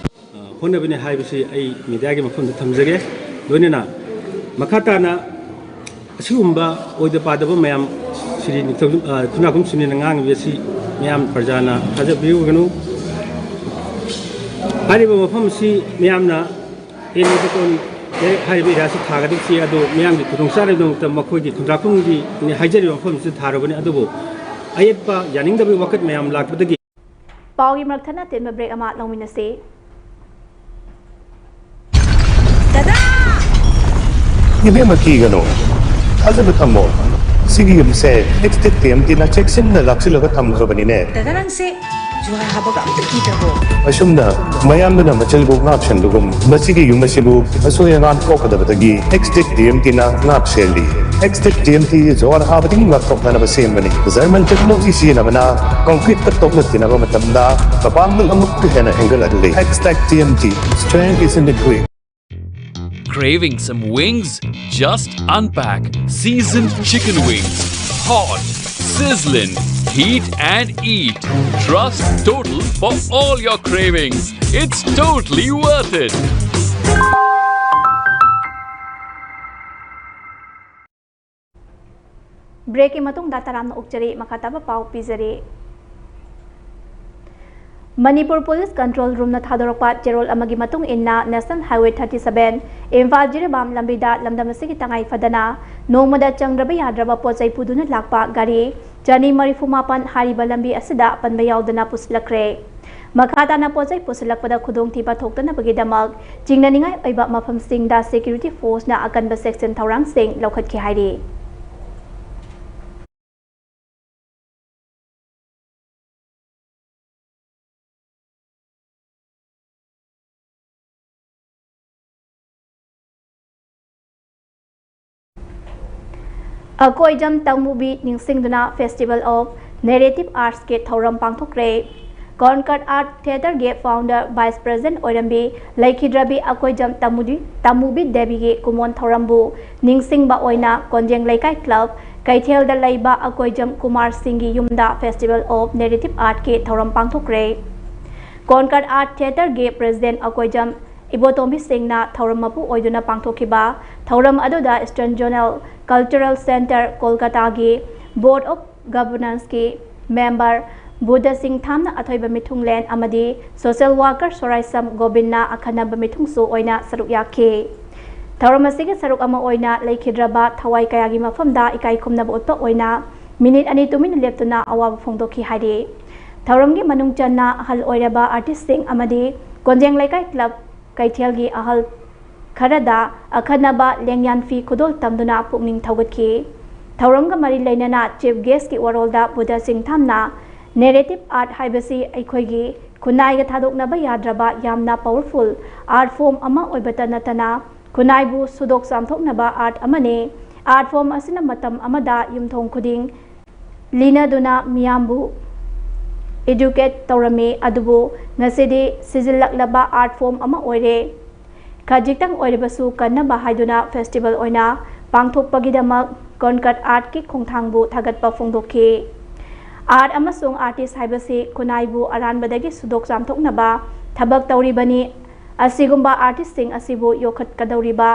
ꯑ, ꯍꯣꯠꯅꯕꯅꯤ ꯍꯥꯏꯕꯁꯤ ꯑꯩ ꯃꯤꯗꯤꯌꯥꯒꯤ ꯃꯐꯝꯗ ꯊꯝꯖꯒꯦ꯫ ꯂꯣꯏꯅꯅ ꯃꯈꯥ ꯇꯥꯅ ꯑꯁꯤꯒꯨꯝꯕ ꯑꯣꯏꯗ ꯄꯥꯗꯕ ꯃꯌꯥꯝ ꯁ꯭ꯔꯤ ꯅꯤꯡꯊꯧ-, ꯑ, ꯈꯨꯟꯗ꯭ꯔꯥꯛꯄꯝ ꯁꯨꯅꯤꯜꯅ ꯉꯥꯡꯂꯤꯕ ꯑꯁꯤ ꯃꯌꯥꯝ ꯄ꯭ꯔꯖꯥꯅ ꯊꯥꯖꯕꯤꯔꯨꯒꯅꯨ꯫ ꯍꯥꯏꯔꯤꯕ ꯃꯐꯝ ꯑꯁꯤ ꯃꯤꯌꯥꯝꯅ ꯑꯦꯟ ꯏꯕꯨꯇꯣꯟ ꯂꯩꯔꯛ ꯍꯥꯏꯔꯤꯕ ꯑꯦꯔꯤꯌꯥꯁꯤ ꯊꯥꯒꯗꯕꯁꯤ ꯑꯗꯨ ꯃꯤꯌꯥꯝꯒꯤ ꯈꯨꯗꯣꯡꯆꯥꯅꯕꯒꯤꯗꯃꯛꯇ ꯃꯈꯣꯏꯒꯤ ꯈꯨꯟꯗ꯭ꯔꯥꯛꯄꯝꯒꯤ ꯍꯥꯏꯖꯔꯤꯕ ꯃꯐꯝꯁꯤꯗ ꯊꯥꯔꯨꯕꯅꯤ꯫ ꯑꯗꯨꯕꯨ ꯑꯌꯦꯠꯄ ꯌꯥꯅꯤꯡꯗꯕꯒꯤ ꯋꯥꯀꯠ ꯃꯌꯥꯝ ꯂꯥꯛꯄꯗꯒꯤ ꯄꯥꯎꯒꯤ ꯃꯔꯛ ꯊꯠꯅ ꯇꯦꯟꯕ ꯕ꯭ꯔꯦꯛ ꯑꯃ ꯂꯧꯃꯤꯟꯅꯁꯤ꯫ ꯏꯕꯦꯝꯃ, ꯀꯤꯒꯅꯨ, ꯊꯥꯖꯕ ꯊꯝꯃꯣ꯫ ꯁꯤꯒꯤ ꯌꯨꯝꯁꯦ ꯑꯦꯛꯁꯇꯦꯛ ꯇꯤ ꯑꯦꯝ ꯇꯤꯅ ꯆꯦꯛꯁꯤꯟꯅ ꯂꯥꯛꯁꯤꯜꯂꯒ ꯊꯝꯈ꯭ꯔꯕꯅꯤꯅꯦ꯫ ꯗꯗꯥ, ꯅꯪꯁꯦ ꯖꯨꯋꯥꯔ ꯍꯥꯕꯒ ꯑꯝꯇ ꯀꯤꯗ꯭ꯔꯕꯣ? ꯑꯁꯨꯝꯅ ꯃꯌꯥꯝꯗꯨꯅ ꯃꯆꯤꯜꯕꯨ ꯉꯥꯛ ꯁꯦꯟꯕꯒꯨꯝ, ꯃꯁꯤꯒꯤ ꯌꯨꯝ ꯑꯁꯤꯕꯨ ꯑꯁꯣꯏ ꯑꯉꯥꯝ ꯊꯣꯛꯀꯗꯕꯗꯒꯤ ꯑꯦꯛꯁꯇꯦꯛ ꯇꯤ ꯑꯦꯝ ꯇꯤꯅ ꯉꯥꯛ ꯁꯦꯜꯂꯤ꯫ Hextech T M T ꯖꯣꯔ ꯍꯥꯕꯗꯒꯤ ꯉꯥꯛꯊꯣꯛꯅꯅꯕ ꯁꯦꯝꯕꯅꯤ꯫ German technology ꯁꯤꯖꯤꯟꯅꯕꯅ concrete ꯇ ꯇꯣꯛꯅ ꯇꯤꯟꯅꯕ ꯃꯇꯝꯗ ꯃꯄꯥꯡꯒꯜ ꯑꯃꯨꯛꯀ ꯍꯦꯟꯅ ꯍꯦꯟꯒꯠꯍꯜꯂꯤ꯫ Hextech T M T, strength is in the grip. Craving some wings? Just unpack seasoned chicken wings. Hot, sizzling, heat and eat. Trust Total for all your cravings. It's totally worth it. Break ꯀꯤ ꯃꯇꯨꯡꯗ ꯇꯔꯥꯝꯅ ꯑꯣꯛꯆꯔꯤ꯫ ꯃꯈꯥ ꯇꯥꯕ ꯄꯥꯎ ꯄꯤꯖꯔꯤ꯫ ꯃꯅꯤꯄꯨꯔ ꯄꯨꯂꯤꯁ ꯀꯟꯇ꯭ꯔꯣꯜ ꯔꯨꯝꯅ ꯊꯥꯗꯣꯔꯛꯄ ꯆꯦꯔꯣꯜ ꯑꯃꯒꯤ ꯃꯇꯨꯡ ꯏꯟꯅ, National Highway thirty seven, Imphal Jiribam ꯂꯝꯕꯤꯗ ꯂꯝꯗꯝ ꯑꯁꯤꯒꯤ ꯇꯉꯥꯏ ꯐꯗꯅ ꯅꯣꯡꯃꯗ ꯆꯪꯗ꯭ꯔꯕ ꯌꯥꯗ꯭ꯔꯕ ꯄꯣꯠ ꯆꯩ ꯄꯨꯗꯨꯅ ꯂꯥꯛꯄ ꯒꯥꯔꯤ ꯆꯅꯤ ꯃꯔꯤꯐꯨ ꯃꯥꯄꯟ ꯍꯥꯏꯔꯤꯕ ꯂꯝꯕꯤ ꯑꯁꯤꯗ ꯑꯄꯟꯕ ꯌꯥꯎꯗꯅ ꯄꯨꯁꯤꯜꯂꯛꯈ꯭ꯔꯦ꯫ ꯃꯈꯥ ꯇꯥꯅ ꯄꯣꯠ ꯆꯩ ꯄꯨꯁꯤꯜꯂꯛꯄꯗ ꯈꯨꯗꯣꯡꯊꯤꯕ ꯊꯣꯛꯇꯅꯕꯒꯤꯗꯃꯛ ꯆꯤꯡꯅꯅꯤꯡꯉꯥꯏ ꯑꯣꯏꯕ ꯃꯐꯝꯁꯤꯡꯗ security force ꯅ ꯑꯀꯟꯕ ꯆꯦꯛꯁꯤꯟ ꯊꯧꯔꯥꯡꯁꯤꯡ ꯂꯧꯈꯠꯈꯤ ꯍꯥꯏꯔꯤ꯫ Akoijam ꯇꯥꯃꯨꯕꯤ ꯅꯤꯡꯁꯤꯡꯗꯨꯅ Festival of Narrative Arts ꯀꯤ ꯊꯧꯔꯝ ꯄꯥꯡꯊꯣꯛꯈ꯭ꯔꯦ꯫ Concord Art Theatre ꯒꯤ founder, vice president ꯑꯣꯏꯔꯝꯕꯤ ꯂꯩꯈꯤꯗ꯭ꯔꯕꯤ ꯑꯀꯣꯏꯖꯝ ꯇꯥꯃꯨꯗꯤ-, ꯇꯥꯃꯨꯕꯤ ꯗꯦꯕꯤꯒꯤ ꯀꯨꯃꯣꯟ ꯊꯧꯔꯝꯕꯨ ꯅꯤꯡꯁꯤꯡꯕ ꯑꯣꯏꯅ ꯀꯣꯟꯖꯦꯡ ꯂꯩꯀꯥꯏ club ꯀꯩꯊꯦꯜꯗ ꯂꯩꯕ ꯑꯀꯣꯏꯖꯝ ꯀꯨꯃꯥꯔ ꯁꯤꯡꯒꯤ ꯌꯨꯝꯗ Festival of Narrative Art ꯀꯤ ꯊꯧꯔꯝ ꯄꯥꯡꯊꯣꯛꯈ꯭ꯔꯦ꯫ Concord Art Theatre ꯒꯤ president ꯑꯀꯣꯏꯖꯝ ꯏꯕꯣꯇꯣꯝꯕꯤ ꯁꯤꯡꯅ ꯊꯧꯔꯝ ꯃꯄꯨ ꯑꯣꯏꯗꯨꯅ ꯄꯥꯡꯊꯣꯛꯈꯤꯕ ꯊꯧꯔꯝ ꯑꯗꯨꯗ Eastern Zonal Cultural Centre, ꯀꯣꯜꯀꯇꯥꯒꯤ Board of Governance ꯀꯤ member ꯕꯨꯙ ꯁꯤꯡ ꯊꯥꯝꯅ ꯑꯊꯣꯏꯕ ꯃꯤꯊꯨꯡꯂꯦꯟ ꯑꯃꯗꯤ social worker ꯁꯣꯔꯥꯏꯁꯝ ꯒꯣꯕꯤꯟꯅ ꯑꯈꯟꯅꯕ ꯃꯤꯊꯨꯡꯁꯨ ꯑꯣꯏꯅ ꯁꯔꯨꯛ ꯌꯥꯈꯤ꯫ ꯊꯧꯔꯝ ꯑꯁꯤꯒꯤ ꯁꯔꯨꯛ ꯑꯃ ꯑꯣꯏꯅ ꯂꯩꯈꯤꯗ꯭ꯔꯕ ꯊꯋꯥꯏ ꯀꯌꯥꯒꯤ ꯃꯐꯝꯗ ꯏꯀꯥꯏ ꯈꯨꯝꯅꯕ ꯎꯠꯄ ꯑꯣꯏꯅ minute ꯑꯅꯤ ꯇꯨꯃꯤꯟꯅ ꯂꯦꯞꯇꯨꯅ ꯑꯋꯥꯕ ꯐꯣꯡꯗꯣꯛꯈꯤ ꯍꯥꯏꯔꯤ꯫ ꯊꯧꯔꯝꯒꯤ ꯃꯅꯨꯡ ꯆꯟꯅ ꯑꯍꯜ ꯑꯣꯏꯔꯕ artist ꯁꯤꯡ ꯑꯃꯗꯤ ꯀꯣꯟꯖꯦꯡ ꯂꯩꯀꯥꯏ club ꯀꯩꯊꯦꯜꯒꯤ ꯑꯍꯜ ꯈꯔꯗ ꯑꯈꯟꯅꯕ ꯂꯦꯡꯌꯥꯟ ꯐꯤ ꯈꯨꯗꯣꯜ ꯇꯝꯗꯨꯅ ꯄꯨꯛꯅꯤꯡ ꯊꯧꯒꯠꯈꯤ꯫ ꯊꯧꯔꯝꯒ ꯃꯔꯤ ꯂꯩꯅꯅ chief guest ꯀꯤ ꯋꯥꯔꯣꯜꯗ ꯕꯨꯙ ꯁꯤꯡ ꯊꯥꯝꯅ narrative art ꯍꯥꯏꯕꯁꯤ ꯑꯩꯈꯣꯏꯒꯤ ꯈꯨꯟꯅꯥꯏꯒ ꯊꯥꯗꯣꯛꯅꯕ ꯌꯥꯗ꯭ꯔꯕ ꯌꯥꯝꯅ powerful art form ꯑꯃ ꯑꯣꯏꯕꯇ ꯅꯠꯇꯅ ꯈꯨꯟꯅꯥꯏꯕꯨ ꯁꯨꯗꯣꯛ ꯆꯥꯝꯊꯣꯛꯅꯕ art ꯑꯃꯅꯤ꯫ Art form ꯑꯁꯤꯅ ꯃꯇꯝ ꯑꯃꯗ ꯌꯨꯝꯊꯣꯡ ꯈꯨꯗꯤꯡ ꯂꯤꯅꯗꯨꯅ ꯃꯤꯌꯥꯝꯕꯨ educate ꯇꯧꯔꯝꯃꯤ, ꯑꯗꯨꯕꯨ ꯉꯁꯤꯗꯤ ꯁꯤꯖꯤꯜꯂꯛꯂꯕ art form ꯑꯃ ꯑꯣꯏꯔꯦ꯫ ꯈꯖꯤꯛꯇꯪ ꯑꯣꯏꯔꯕꯁꯨ ꯀꯟꯅꯕ ꯍꯥꯏꯗꯨꯅ festival ꯑꯣꯏꯅ ꯄꯥꯡꯊꯣꯛꯄꯒꯤꯗꯃꯛ Concord Artꯀꯤ ꯈꯣꯡꯊꯥꯡꯕꯨ ꯊꯥꯒꯠꯄ ꯐꯣꯡꯗꯣꯛꯈꯤ꯫ Art ꯑꯃꯁꯨꯡ artist ꯍꯥꯏꯕꯁꯤ ꯈꯨꯟꯅꯥꯏꯕꯨ ꯑꯔꯥꯟꯕꯗꯒꯤ ꯁꯨꯗꯣꯛ ꯆꯥꯝꯊꯣꯛꯅꯕ ꯊꯕꯛ ꯇꯧꯔꯤꯕꯅꯤ꯫ ꯑꯁꯤꯒꯨꯝꯕ artistꯁꯤꯡ ꯑꯁꯤꯕꯨ ꯌꯣꯛꯈꯠꯀꯗꯧꯔꯤꯕ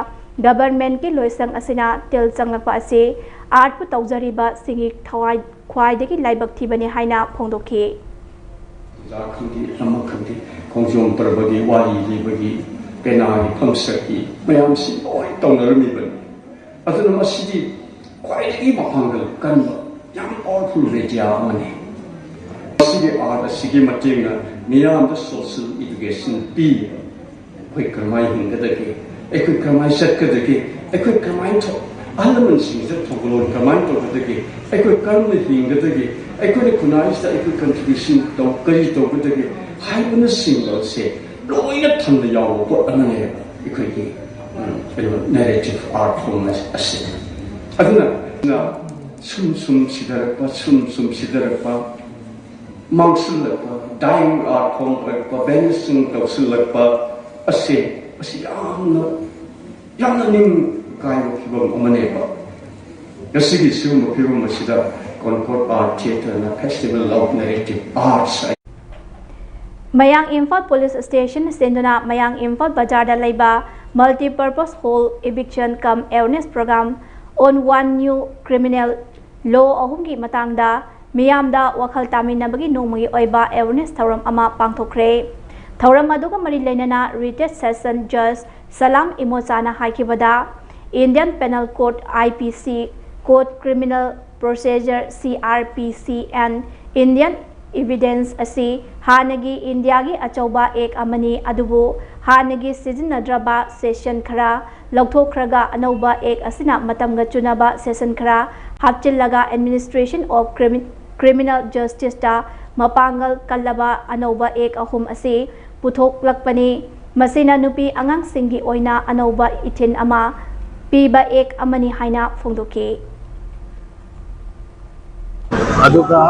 governmentꯀꯤ ꯂꯣꯏꯁꯪ ꯑꯁꯤꯅ ꯇꯤꯜ ꯆꯪꯂꯛꯄ ꯑꯁꯤ artꯄꯨ ꯇꯧꯖꯔꯤꯕꯁꯤꯡꯒꯤ ꯊꯋꯥꯏ ꯈ꯭ꯋꯥꯏꯗꯒꯤ ꯂꯥꯏꯕꯛ ꯊꯤꯕꯅꯤ ꯍꯥꯏꯅ ꯐꯣꯡꯗꯣꯛꯈꯤ꯫ ꯄꯨꯖꯥ ꯈꯪꯗꯦ, ꯑꯃ ꯈꯪꯗꯦ, ꯈꯣꯡꯖꯣꯝ ꯄꯔꯕꯒꯤ ꯋꯥꯔꯤ ꯂꯤꯕꯒꯤ ꯄꯦꯅꯥꯒꯤ ꯐꯝꯁꯛꯀꯤ ꯃꯌꯥꯝꯁꯤ ꯂꯣꯏ ꯇꯧꯅꯔꯝꯃꯤꯕꯅꯤ꯫ ꯑꯗꯨꯅ ꯃꯁꯤꯗꯤ ꯈ꯭ꯋꯥꯏꯗꯒꯤ ꯃꯄꯥꯡꯒꯜ ꯀꯟꯕ ꯌꯥꯝ powerful media ꯑꯃꯅꯤ꯫ ꯃꯁꯤꯒꯤ art ꯑꯁꯤꯒꯤ ꯃꯇꯦꯡꯅ ꯃꯤꯌꯥꯝꯗ social education ꯄꯤ꯫ ꯑꯩꯈꯣꯏ ꯀꯔꯝꯍꯥꯏꯅ ꯍꯤꯡꯒꯗꯒꯦ, ꯑꯩꯈꯣꯏ ꯀꯔꯝꯍꯥꯏꯅ ꯆꯠꯀꯗꯒꯦ, ꯑꯩꯈꯣꯏ ꯀꯔꯝꯍꯥꯏꯅ ꯊꯣꯛ-, ꯑꯍꯜ ꯂꯃꯟꯁꯤꯡꯁꯤꯗ ꯊꯧꯒꯜꯂꯣꯟ ꯀꯔꯝꯍꯥꯏꯅ ꯇꯧꯒꯗꯒꯦ, ꯑꯩꯈꯣꯏ ꯀꯔꯝꯅ ꯍꯤꯡꯒꯗꯒꯦ, ꯑꯩꯈꯣꯏꯅ ꯈꯨꯟꯅꯥꯏꯁꯤꯗ ꯑꯩꯈꯣꯏ contribution ꯇꯧ-, ꯀꯔꯤ ꯇꯧꯒꯗꯒꯦ ꯍꯥꯏꯕꯅꯆꯤꯡꯕꯁꯦ ꯂꯣꯏꯅ ꯊꯝꯕ ꯌꯥꯎꯕ ꯄꯣꯠ ꯑꯃꯅꯦꯕ ꯑꯩꯈꯣꯏꯒꯤ, ꯎꯝ, ꯀꯩꯅꯣ, narrative art form ꯑꯁꯤ꯫ ꯑꯗꯨꯅ, ꯑꯗꯨꯅ ꯁꯨꯝ ꯁꯨꯝ ꯁꯤꯊꯔꯛꯄ, ꯁꯨꯝ ꯁꯨꯝ ꯁꯤꯊꯔꯛꯄ, ꯃꯥꯡꯁꯤꯜꯂꯛꯄ, dying art form ꯑꯣꯏꯔꯛꯄ, vanishing ꯇꯧꯁꯤꯜꯂꯛꯄ ꯑꯁꯦ, ꯑꯁꯤ ꯌꯥꯝꯅ, ꯌꯥꯝꯅ ꯅꯤꯡ ꯀꯥꯏꯕ ꯐꯤꯕꯝ ꯑꯃꯅꯦꯕ꯫ ꯉꯁꯤꯒꯤ ꯁꯤꯒꯨꯝꯕ ꯐꯤꯕꯝ ꯑꯁꯤꯗ Concord Art Theatreꯅ Festival of Narrative Arts ꯃꯌꯥꯡ ꯏꯝꯐꯥꯜ Police Station ꯁꯤꯟꯗꯨꯅ ꯃꯌꯥꯡ ꯏꯝꯐꯥꯜ ꯕꯖꯥꯔꯗ ꯂꯩꯕ Multipurpose Hall eviction cum awareness program on one new criminal law ꯑꯍꯨꯝꯒꯤ ꯃꯇꯥꯡꯗ ꯃꯤꯌꯥꯝꯗ ꯋꯥꯈꯜ ꯇꯥꯃꯤꯟꯅꯕꯒꯤ ꯅꯣꯡꯃꯒꯤ ꯑꯣꯏꯕ awareness ꯊꯧꯔꯝ ꯑꯃ ꯄꯥꯡꯊꯣꯛꯈ꯭ꯔꯦ꯫ ꯊꯧꯔꯝ ꯑꯗꯨꯒ ꯃꯔꯤ ꯂꯩꯅꯅ retired session judge Salam ꯏꯃꯣꯆꯥꯅ ꯍꯥꯏꯈꯤꯕꯗ, Indian Penal Code, I P C, Code Criminal Procedure, C R P C, and Indian Evidence ꯑꯁꯤ ꯍꯥꯟꯅꯒꯤ ꯏꯟꯗꯤꯌꯥꯒꯤ ꯑꯆꯧꯕ act ꯑꯃꯅꯤ, ꯑꯗꯨꯕꯨ ꯍꯥꯟꯅꯒꯤ ꯁꯤꯖꯤꯟꯅꯗ꯭ꯔꯕ section ꯈꯔ ꯂꯧꯊꯣꯛꯈ꯭ꯔꯒ ꯑꯅꯧꯕ act ꯑꯁꯤꯅ ꯃꯇꯝꯒ ꯆꯨꯅꯕ section ꯈꯔ ꯍꯥꯞꯆꯤꯜꯂꯒ administration of crimi-, criminal justiceꯇ ꯃꯄꯥꯡꯒꯜ ꯀꯜꯂꯕ ꯑꯅꯧꯕ act ꯑꯍꯨꯝ ꯑꯁꯤ ꯄꯨꯊꯣꯛꯂꯛꯄꯅꯤ꯫ ꯃꯁꯤꯅ ꯅꯨꯄꯤ ꯑꯉꯥꯡꯁꯤꯡꯒꯤ ꯑꯣꯏꯅ ꯑꯅꯧꯕ ꯏꯊꯤꯟ ꯑꯃ ꯄꯤꯕ ꯑꯦꯛ ꯑꯃꯅꯤ ꯍꯥꯏꯅ ꯐꯣꯡꯗꯣꯛꯈꯤ꯫ ꯑꯗꯨꯒ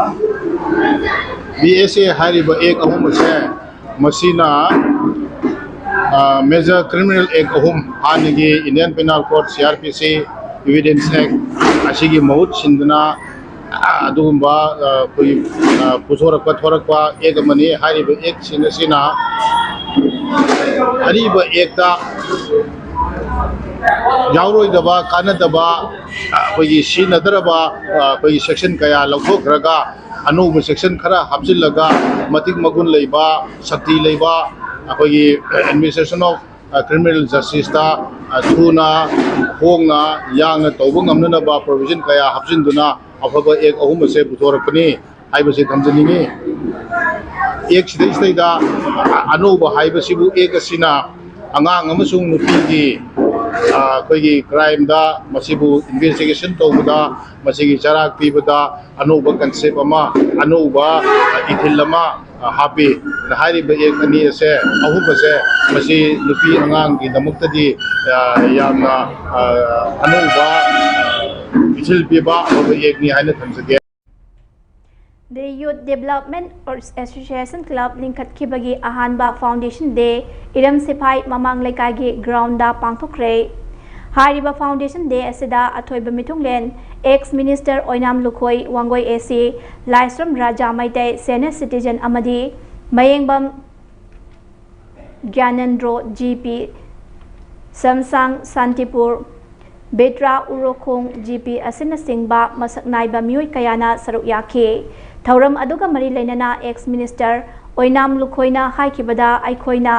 ꯕꯤ ꯑꯦꯁ ꯑꯦ ꯍꯥꯏꯔꯤꯕ ꯑꯦꯛ ꯑꯍꯨꯝ ꯑꯁꯦ ꯃꯁꯤꯅ ꯃꯦꯖꯔ ꯀ꯭ꯔꯤꯃꯤꯅꯦꯜ ꯑꯦꯛ ꯑꯍꯨꯝ, ꯍꯥꯟꯅꯒꯤ Indian penal code, C R P ꯁꯤ, ꯏꯚꯤꯗꯦꯟꯁ ꯑꯦꯛ ꯑꯁꯤꯒꯤ ꯃꯍꯨꯠ ꯁꯤꯟꯗꯨꯅ ꯑꯗꯨꯒꯨꯝꯕ ꯑꯩꯈꯣꯏꯒꯤ ꯄꯨꯊꯣꯔꯛꯄ ꯊꯣꯔꯛꯄ ꯑꯦꯛ ꯑꯃꯅꯤ꯫ ꯍꯥꯏꯔꯤꯕ ꯑꯦꯛꯁꯤꯡ ꯑꯁꯤꯅ ꯑꯔꯤꯕ ꯑꯦꯛꯇ ꯌꯥꯎꯔꯣꯏꯗꯕ, ꯀꯥꯟꯅꯗꯕ, ꯑꯩꯈꯣꯏꯒꯤ ꯁꯤꯖꯤꯟꯅꯗ꯭ꯔꯕ ꯑꯩꯈꯣꯏꯒꯤ ꯁꯦꯛꯁꯟ ꯀꯌꯥ ꯂꯧꯊꯣꯛꯈ꯭ꯔꯒ ꯑꯅꯧꯕ ꯁꯦꯛꯁꯟ ꯈꯔ ꯍꯥꯞꯆꯤꯜꯂꯒ ꯃꯇꯤꯛ ꯃꯒꯨꯟ ꯂꯩꯕ, ꯁꯛꯇꯤ ꯂꯩꯕ ꯑꯩꯈꯣꯏꯒꯤ administration of criminal justiceꯇ ꯊꯨꯅ, ꯍꯣꯡꯅ, ꯌꯥꯡꯅ ꯇꯧꯕ ꯉꯝꯅꯅꯕ ꯄ꯭ꯔꯣꯚꯤꯖꯟ ꯀꯌꯥ ꯍꯥꯞꯆꯤꯟꯗꯨꯅ ꯑꯐꯕ ꯑꯦꯛ ꯑꯍꯨꯝ ꯑꯁꯦ ꯄꯨꯊꯣꯔꯛꯄꯅꯤ ꯍꯥꯏꯕꯁꯤ ꯊꯝꯖꯅꯤꯡꯏ꯫ ꯑꯦꯛ ꯁꯤꯗꯩꯁꯤꯗꯩꯗ ꯑꯅꯧꯕ ꯍꯥꯏꯕꯁꯤꯕꯨ ꯑꯦꯛ ꯑꯁꯤꯅ ꯑꯉꯥꯡ ꯑꯃꯁꯨꯡ ꯅꯨꯄꯤꯒꯤ ꯑꯩꯈꯣꯏꯒꯤ ꯀ꯭ꯔꯥꯏꯝꯗ ꯃꯁꯤꯕꯨ ꯏꯟꯚꯦꯁꯇꯤꯒꯦꯁꯟ ꯇꯧꯕꯗ, ꯃꯁꯤꯒꯤ ꯆꯔꯥꯛ ꯄꯤꯕꯗ ꯑꯅꯧꯕ ꯀꯟꯁꯦꯞ ꯑꯃ, ꯑꯅꯧꯕ ꯏꯊꯤꯜ ꯑꯃ ꯍꯥꯞꯄꯤ꯫ ꯍꯥꯏꯔꯤꯕ ꯑꯦꯛ ꯑꯅꯤ ꯑꯁꯦ, ꯑꯍꯨꯝ ꯑꯁꯦ, ꯃꯁꯤ ꯅꯨꯄꯤ ꯑꯉꯥꯡꯒꯤꯗꯃꯛꯇꯗꯤ ꯌꯥꯝꯅ ꯑꯅꯧꯕ ꯏꯊꯤꯜ ꯄꯤꯕ ꯑꯐꯕ ꯑꯦꯛꯅꯤ ꯍꯥꯏꯅ ꯊꯝꯖꯒꯦ꯫ The Youth Development Association Club ꯂꯤꯡꯈꯠꯈꯤꯕꯒꯤ ꯑꯍꯥꯟꯕ Foundation Day ꯏꯔꯝ ꯁꯤꯐꯥꯏ ꯃꯃꯥꯡ ꯂꯩꯀꯥꯏꯒꯤ ꯒ꯭ꯔꯥꯎꯟꯗ ꯄꯥꯡꯊꯣꯛꯈ꯭ꯔꯦ꯫ ꯍꯥꯏꯔꯤꯕ Foundation Day ꯑꯁꯤꯗ ꯑꯊꯣꯏꯕ ꯃꯤꯊꯨꯡꯂꯦꯟ ex minister ꯑꯣꯏꯅꯥꯝ ꯂꯨꯈꯣꯏ, ꯋꯥꯡꯒꯣꯏ ꯑꯦ ꯁꯤ ꯂꯥꯏꯁ꯭ꯔꯝ ꯔꯥꯖꯥ ꯃꯩꯇꯩ, senior citizen ꯑꯃꯗꯤ ꯃꯌꯦꯡꯕꯝ ꯒ꯭ꯌꯥꯅꯦꯟꯗ꯭ꯔꯣ ꯖꯤ ꯄꯤ, ꯁꯝꯁꯥꯡ ꯁꯥꯟꯇꯤꯄꯨꯔ, ꯕꯦꯇ꯭ꯔꯥ ꯎꯔꯣꯈꯣꯡ ꯖꯤ ꯄꯤ ꯑꯁꯤꯅꯆꯤꯡꯕ ꯃꯁꯛ ꯅꯥꯏꯕ ꯃꯤꯑꯣꯏ ꯀꯌꯥꯅ ꯁꯔꯨꯛ ꯌꯥꯈꯤ꯫ ꯊꯧꯔꯝ ꯑꯗꯨꯒ ꯃꯔꯤ ꯂꯩꯅꯅ ex minister ꯑꯣꯏꯅꯥꯝ ꯂꯨꯈꯣꯏꯅ ꯍꯥꯏꯈꯤꯕꯗ, ꯑꯩꯈꯣꯏꯅ